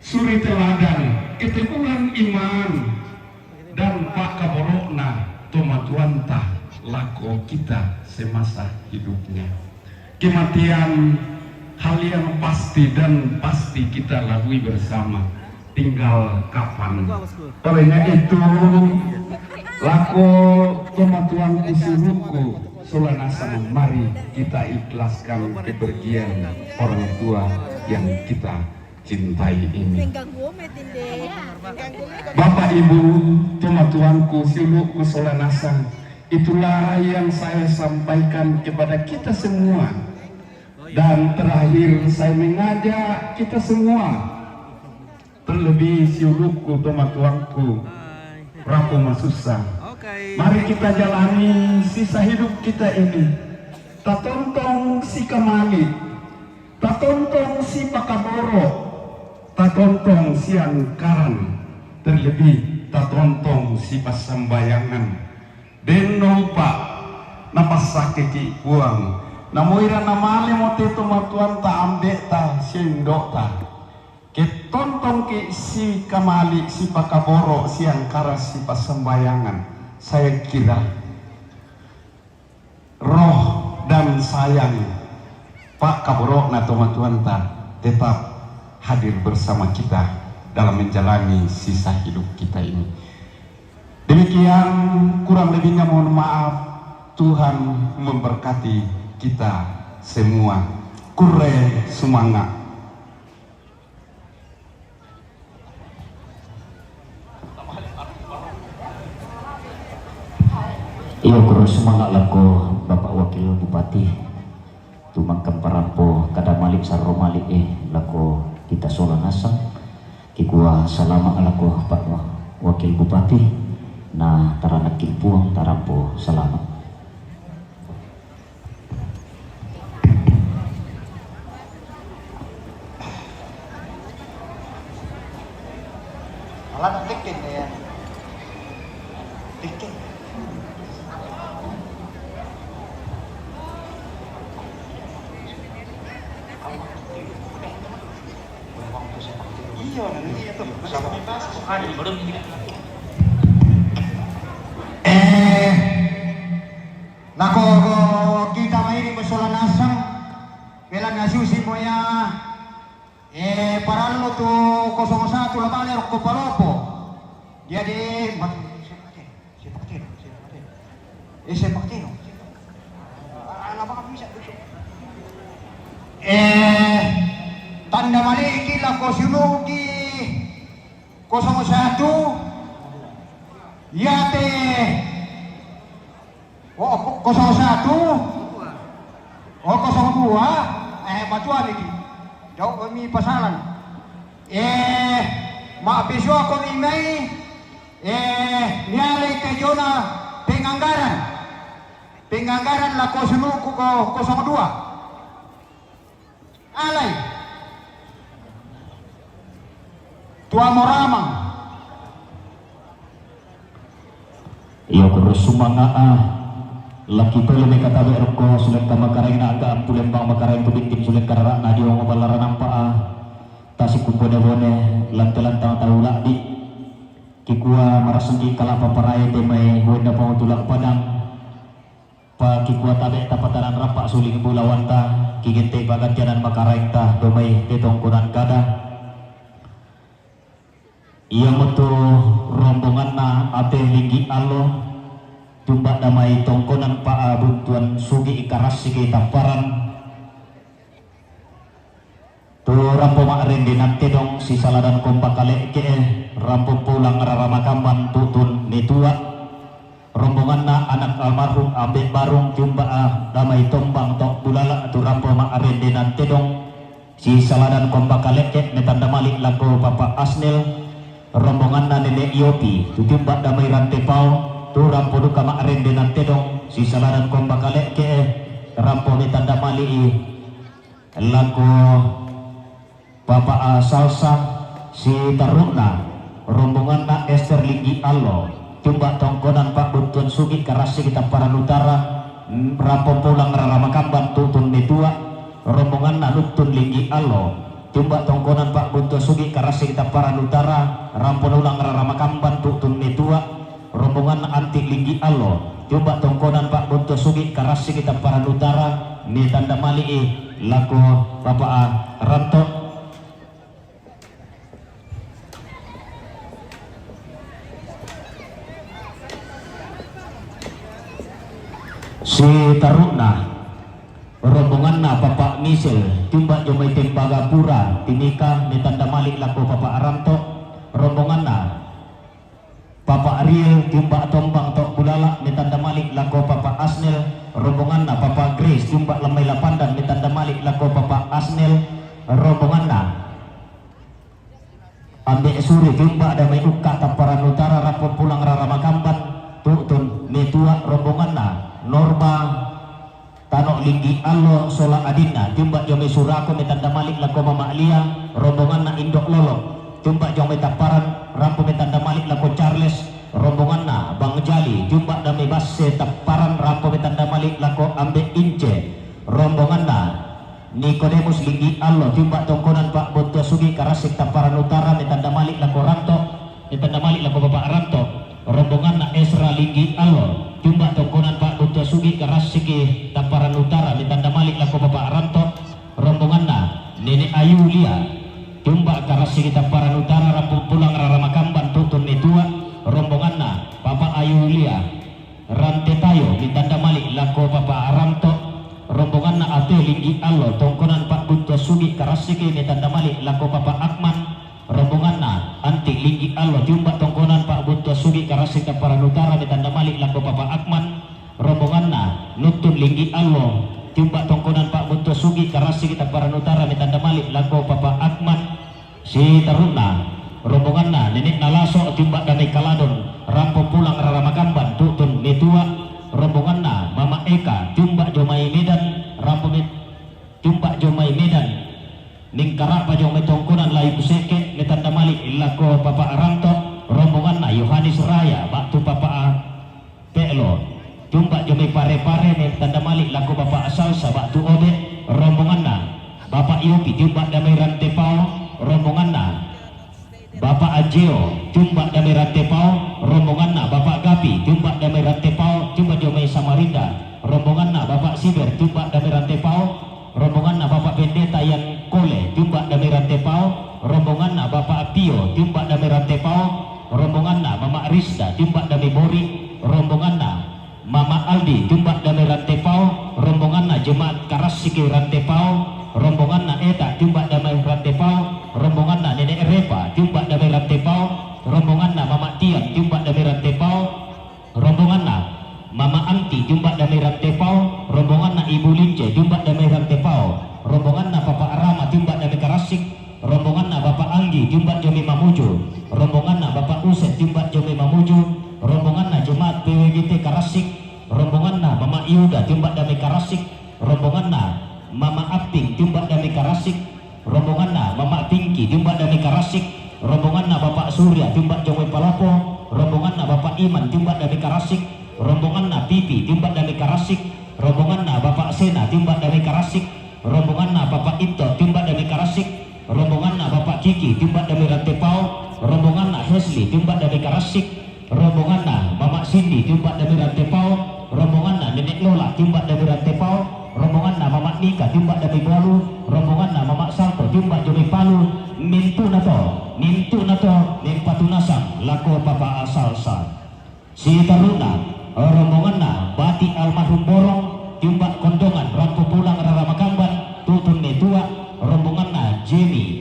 suri teladan keteguhan iman dan pakaboro'na tomatuanta lako kita semasa hidupnya. Kematian hal yang pasti dan pasti kita lalui bersama. Tinggal kapan. Olehnya itu, lako tomatuanku siulungku Solanasang, mari kita ikhlaskan kepergian orang tua yang kita cintai ini. Bapak, Ibu, tomatuanku siulungku Solanasang, itulah yang saya sampaikan kepada kita semua. Dan terakhir, saya mengajak kita semua, terlebih siulungku tomatuanku Rapu Masusa. Mari kita jalani sisa hidup kita ini. Tatontong si kamali', tatontong si pakaboro', tatontong si angkaran, terlebih tatontong si passambayangan. Denno upa' napassakeki' Puang, namoira namalemo te tomatuanta, ambe'ta sia indo'ta. Ke tontongki' si kamali', si pakaboro', si angkaran, si passambayangan, saya kira roh dan sayang pakaboro'na tomatuanta tetap hadir bersama kita dalam menjalani sisa hidup kita ini. Demikian, kurang lebihnya mohon maaf. Tuhan memberkati kita semua. Kurre sumanga'. Iyo, kurre sumanga' lako Bapak Wakil Bupati, tu mangkang parampo kada mali' sarro mali' e lako kita sola nasang. Kikua salama' lako Pak Wakil Bupati, na taranakki' Puang tarampo salama'. Alana tikin ya. Tikin. Iya, iya tuh. Eh, nako kita mairi' masola Susi moya, eh, parallu tu kosong satu la bale rokko Palopo. Jadi, mat-, eh, sepak tino. Ala baka bisa. Eh, tanda maliki lako siuluki kosong satu. Yate. Oh, ko-, kosong satu. Oh, kosong dua. Eh, matua niki. Jauh kami pasalan. Eh, mabbisuako mi mai. Eh, mialai ke jona penganggaran. Penganggaran lako siuluku ko kosong dua. Alai. Tua Moramang. Iyo, kurus sumanga, ah. Laki tole me katabe rokko sulekka makaraeng na aga ampu lembang makaraeng tu binting sulekka rara'na dio maballa ranampa, ah. Tasi kumbone-bone, lante-lantang tau laddi. Kikua marasengki kalapa parae te mai wenna pangutulak padang. Pa kikua tabe tapatanan rappa suling bulawanta, kigentei pagantianan makaraengta domai te tongkonan kada. Iyamotu rombonganna Ate Linggi Allo, tumba damai tongkonan pa abuntuan sugi karassiki tapparan. Tu rampo ma'rende nattedong sisaladan komba kale'ke'e, rampo pulang rara makamban tutun metua. Rombonganna anak almarhum Ambe Barung tiumba a damai tombang to bulala tu rampo ma'rende nattedong sisaladan komba kale'ke metanda mali lako Papa Asnel. Rombonganna Nenek Yopi tu tiumba damai rante pao tu rampo duka ma'rende nattedong sisaladan komba kale'ke rampo metanda mali i lako Papa A Salsa, siterru'na rombonganna Ester Linggi Allo, tiumba tongkonan pabbuntuan sugi karassiki tapparan utara, mm, rampo pulang rara makamban tutun metua, rombonganna Nuttun Linggi Allo, tiumba tongkonan pabbuntuan sugi karassiki tapparan utara, rampo nulang rara makamban tutun metua, rombonganna Anti Linggi Allo, tiumba tongkonan pabbuntuan sugi karassiki tapparan utara, metanda mali i lako Papa A Ranto. Siterru'na rombonganna Papa Misel, tiumba jomai Tembagapura, Timika, metanda mali lako Papa A Ranto, rombonganna Papa Ariel, tiumba tombang to bulala, metanda mali lako Papa Asnel, rombonganna Papa Grace, tiumba lemmai Lapandan, metanda mali lako Papa Asnel, rombonganna Ambe Suri, tiumba damai ukka tapparan utara, rampo pulang rara makamban tutun metua, rombonganna Norma Tano Linggi Allo sola adinna, tiumba jomai Surako, metanda mali lako Mama Lia, rombonganna Indo Lolo, tiumba jomai Tapparan, rampo metanda mali lako Charles, rombonganna Bang Jali, tiumba damai Basse Tapparan, rampo metanda mali lako Ambe Ince, rombonganna Nikodemus Linggi Allo, tiumba tongkonan pabbuntuan sugi karassiki tapparan utara, metanda mali lako Ranto, metanda mali lako Papa Ranto, rombonganna Esra Linggi Allo, tiumba tongkonan pabbuntuan sugi karassiki tapparan utara, metanda mali lako Papa Ranto, rombonganna Nenek Ayulia, tiumba karassiki tapparan utara, rampo pulang rara makamban tutun metua, rombonganna Papa Ayulia, Rante Tayo, metanda mali lako Papa Ranto, rombonganna Ate Linggi Allo, tongkonan pabbuntuan sugi karassiki, metanda mali lako Papa Akman, rombonganna Anti Linggi Allo, tiumba tongkonan pabbuntuan sugi karassiki tapparan utara, metanda mali lako Papa Akman, rombonganna Nuttun Linggi Allo, tiumba tongkonan pabbuntuan sugi karassiki tapparan utara, metanda mali lako Papa Akman. Siterru'na rombonganna Nenekna Laso, tiumba damai Kaladon, rampo pulang rara makamban tutun metua, rombonganna Mama Eka, tiumba jomai Medan, rampo met-, tiumba jomai Medan, Ningkara'pa jomai tongkonan Layu Kuseke, metanda mali lako Papa Ranto, rombonganna Yohanes Raya, ba'tu Papa A Pe'lo, tiumba jomai Pare-Pare, metanda mali lako Papa Salsa, ba'tu Obe, rombonganna Bapak Yopi, tiumba damai Rantepao, rombonganna Bapak Ajeo, tiumba damai Rantepao, rombonganna Bapak Gapi, tiumba damai Rantepao, tiumba jomai Samarinda, rombonganna Bapak Siber, tiumba damai Rantepao, rombonganna Bapak Pendeta, Yan Kole, tiumba' dame Rantepao, rombonganna Bapa' Pio, tiumba' dame Rantepao, rombonganna Mama' Risda, tiumba' dame Bori, rombonganna Mama' Aldi, tiumba' dame Rantepao, rombonganna jemaat Karassiki Rantepao, rombonganna Eta, tiumba' dame Rantepao, rombonganna Nene' Repa, tiumba' dame Rantepao, rombonganna Mama' Tian, tiumba' dame Rantepao, rombonganna Mama' Anti, tiumba' dame Rantepao, rombonganna Ibu Lince, tiumba' dame Rantepao, rombonganna Papa' Rama, tiumba' dame Karassik, rombonganna Bapa' Anggi, tiumba' jomai Mamuju, rombonganna Bapa' Usen, tiumba' jomai Mamuju, rombonganna jemaat P W G T Karassik, rombonganna Mama' Yuda, tiumba' dame Karassik, rombonganna Mama' Apping, tiumba' dame Karassik, rombonganna Mama' Pingki, tiumba' dame Karassik, rombonganna Bapa' Surya, tiumba' jomai Palopo, rombonganna Bapa' Iman, tiumba' dame Karassik, rombonganna Pipi, tiumba' dame Karassik, rombonganna Bapa' Sena, tiumba' dame Karassik, rombonganna Bapa' Itto, tiumba' dame Karassik, rombonganna Bapa' Kiki, tiumba' dame Rantepao, rombonganna Hesli, tiumba' dame Karassik, rombonganna Mama' Sindi, tiumba' dame Rantepao, rombonganna Nene' Lola, tiumba' dame Rantepao, rombonganna Mama' Nika, tiumba' dame Bolu, rombonganna Mama' Salto, tiumba' jomai Palu, mintu'nato, mintu'nato mempatu nasang lako Papa' Salsa. Sitaru'na, rombonganna Bati' almarhum Borong, tiumba' Kondongan, rampo pulang rara makamban, tutun mai Tua', rombonganna Jemi.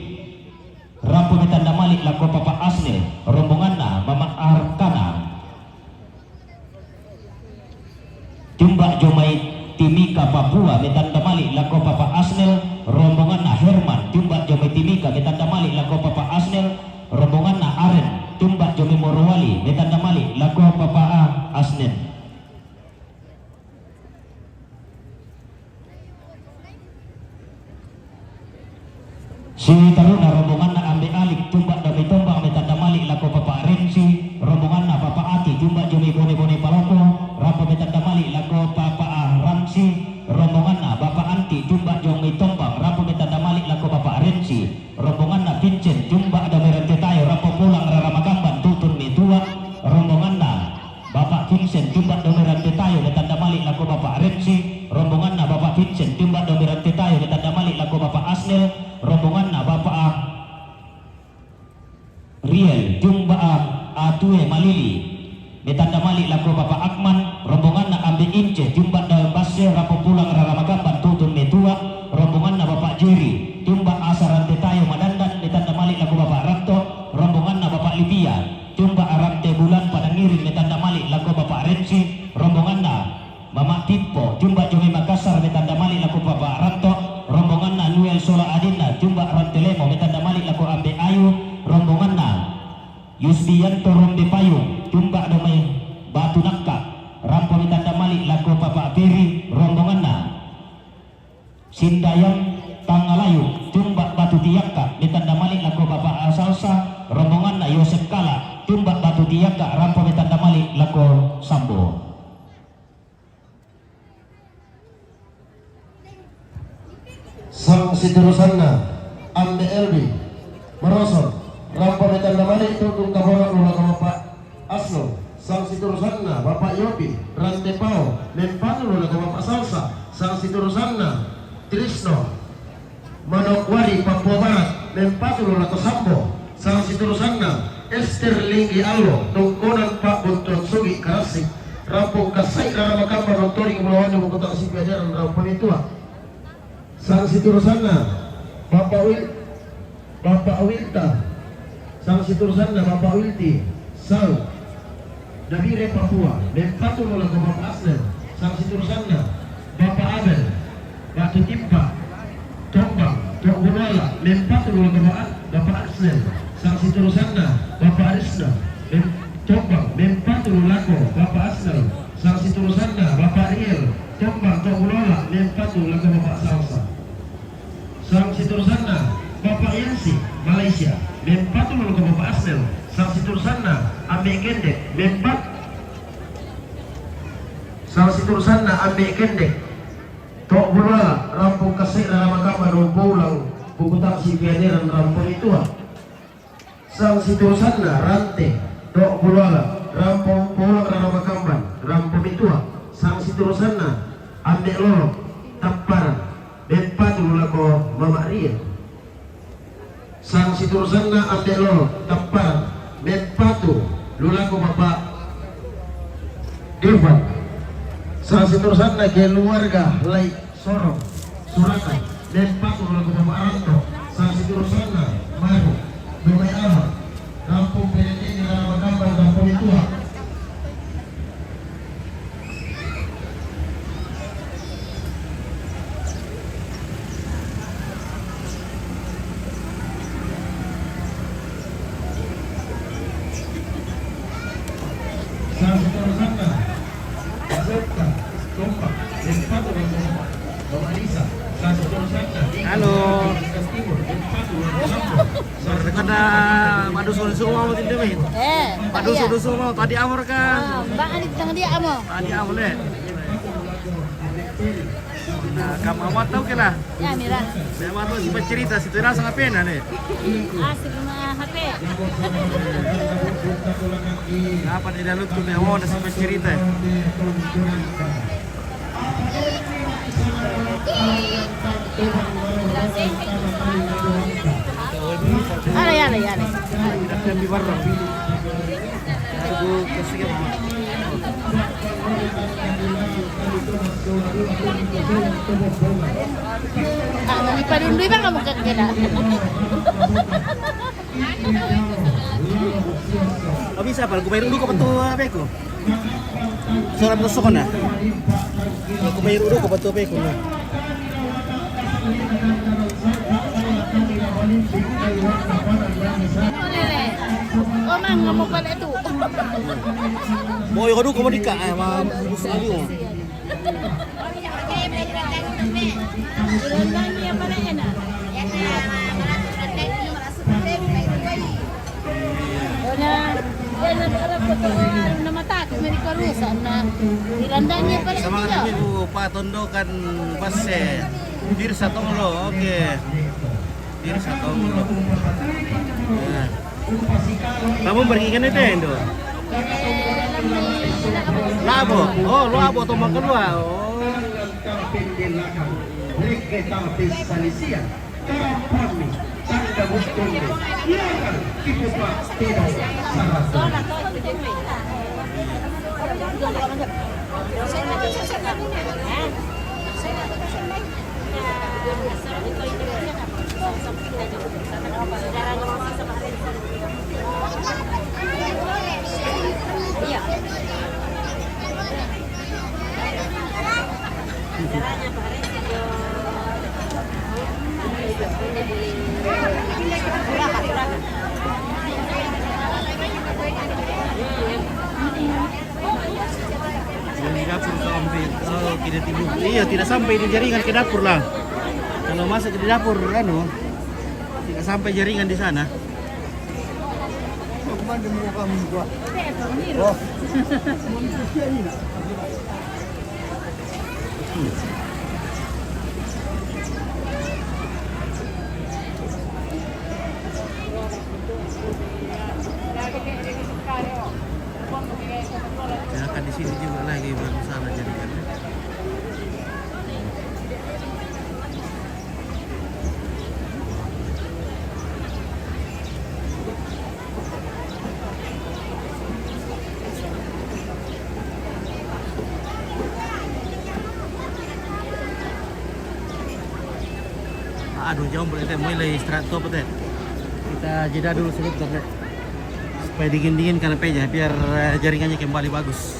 Rampo mai Tandamali' lako Papa' Asnel, rombonganna Mama' Arkana. Tiumba' jomai Timika Papua mai Tandamali' lako Papa' Asnel, rombonganna Herman, tiumba' jomai Timika mai Tandamali' lako Papa' Asnel, rombonganna Aren, tiumba' jomai Morowali mai Tandamali' lako Papa' Asnel. Sitaru'na rombonganna Ambe' Alik, tiumba' dame Tombang mai Tandamali' lako Papa' Rensi, rombonganna Papa' Ati, tiumba' jomai Bone-bone Palopo, rampo mai Tandamali' lako Papa' Ramsi, rombonganna Bapa' Anti, tiumba' jomai Tombang, rampo mai Tandamali' lako Papa' Rensi, rombonganna Vincent, tiumba' dame Rantetayo, rampo pulang rara makamban, tutun mai Tua', rombonganna Bapa' Vincent, tiumba' dame Rantetayo mai Tandamali' lako Bapa' Rensi, rombonganna Bapa' Vincent, tiumba' dame Rantetayo mai Tandamali' lako Bapa' Asnel, rombonganna Bapa' Riel, tiumba' Atue Malili mai Tandamali' lako Bapa' Akman, rombonganna Ambe' Ince, tiumba' dame Basse, rampo pulang rara makamban, tutun mai Tua', rombonganna Bapa' Jeri, tiumba' Asa Rantetayo Madandan mai Tandamali' lako Bapa' Ratto, rombonganna Bapa' Livia, tiumba' Rante Bulan Padangiring mai Tandamali' lako Bapa' Rensi, rombonganna Mama' Pippo, tiumba' jomai Makassar mai Tandamali' lako Papa' Ranto, rombonganna Nuel sola adinna, tiumba' Rante Lemo mai Tandamali' lako Ambe' Ayu, rombonganna Yusbianto Rombe Payung, tiumba' dame Batu Nakka, rampo mai Tandamali' lako Papa' Peri, rombonganna Sindayang Tangalayu, tiumba' Batu Tiakka mai Tandamali' lako Papa' Salsa, rombonganna Yosep Kala, tiumba' Batu Tiakka, rampo mai Tandamali' lako Sambo. Sangsiturusanna, Ambe' Elbi Maroson, rampo mai Tandamali', tutun Kaboro' lao lako Bapa' Asno. Sangsiturusanna, Bapa' Yopi Rantepao, mempatu lao lako Bapa' Salsa. Sangsiturusanna, Trisno Manokwari, Papua Barat, mempatu lao lako Sambo. Sangsiturusanna, Ester Linggi Allo, Tongkonan Pa'buntuang Sugi', Karassik, rampo kassa'i rara makamban, ontodiki bulawanna, bukutang sipiajarang, rampo mai Tua'. Sangsiturusanna, Bapa' Wil-, Bapa' Wilta. Sangsiturusanna, Bapa' Wilti Sau, Dabire, Papua, mempatu lao lako Bapa' Asnel. Sangsiturusanna, Bapa' Abel, Batu Timpa, Tombang, To' Buluala, mempatu lao lako Bapa', Bapa' Asnel. Sangsiturusanna, Bapa' Risno, mem-, Tombang, mempatu lao lako Bapa' Asnel. Sangsiturusanna, Bapa' Riel, Tombang, To' Buluala, mempatu lao lako Bapa' Salsa. Sangsiturusanna, Bapa' Yansi, Malaysia, mempatu lao lako Bapa' Asnel. Sangsiturusanna, Ambe' Kendek, mempat-, sangsiturusanna, Ambe' Kendek, To' Buluala, rampo kassa'i rara makamban, boulang, bukutang sipiajarang, rampo mai Tua'. Sangsiturusanna, Rante, To' Buluala, rampo pulang rara makamban, rampo mai Tua'. Sangsiturusanna, Ambe' Lolo, Tapparang, mempatu Lako Mama Rie. Sang siturusanna Ande Lolo, Tappara, mempatu, lu lako Bapak Irfan. Sang siturusanna keluarga Lai Sorong, Surakan, mempatu, lu lako Bapak Ranto. Sang siturusanna Maru, Dumai Ama, Kampung Peneliti, Rama Kampung, Kampung Tua. Halo. Kada madusu-dusu mau tinta main. Eh, madusu-dusu mau tadi amor kan. Ah, mbak ani tang dia amo. Tadi amor le. Nah, kamu amat tahu ke lah? Ya, Mira. Saya mau tahu simpan cerita situ langsung apa enak nih? Asik mah H P. Apa di dalam tuh dia mau ada simpan cerita? Ada ya, ada ya, ada. Ada di warung. Ah, nani padundui bang kamu kekena. Oh, bisa apa? Aku bayar dulu kok betul apa aku? Suara betul sokon ya? Aku bayar dulu kok betul apa aku? Nah. Omang ngomong pada itu. Mau yang aduh kamu dika eh mau sekali mau. Ona, ona para foto na mata ko meri karusa na. Irandanya para. Sama kami bu Pak Tondokan Basse. Dirsa Tonglo, oke. Dirsa Tonglo. Nah. Kamu pergi ke Nintendo? Labo. Oh, lo abo to makan lo. Oh. Tanda gusto ni. Iyakan kita tidak salah. Di dapur sampai, oh, tidak timbul. Iya, tidak sampai di jaringan ke dapur lah. Kalau masuk ke dapur, anu, tidak sampai jaringan di sana. Oh. Ya, kan di sini juga lagi baru salah jadi kan. Aduh, jauh boleh teh, mulai istirahat tuh apa teh? Kita jeda dulu sebentar deh. Supaya dingin-dingin karena peja, biar eh, jaringannya kembali bagus.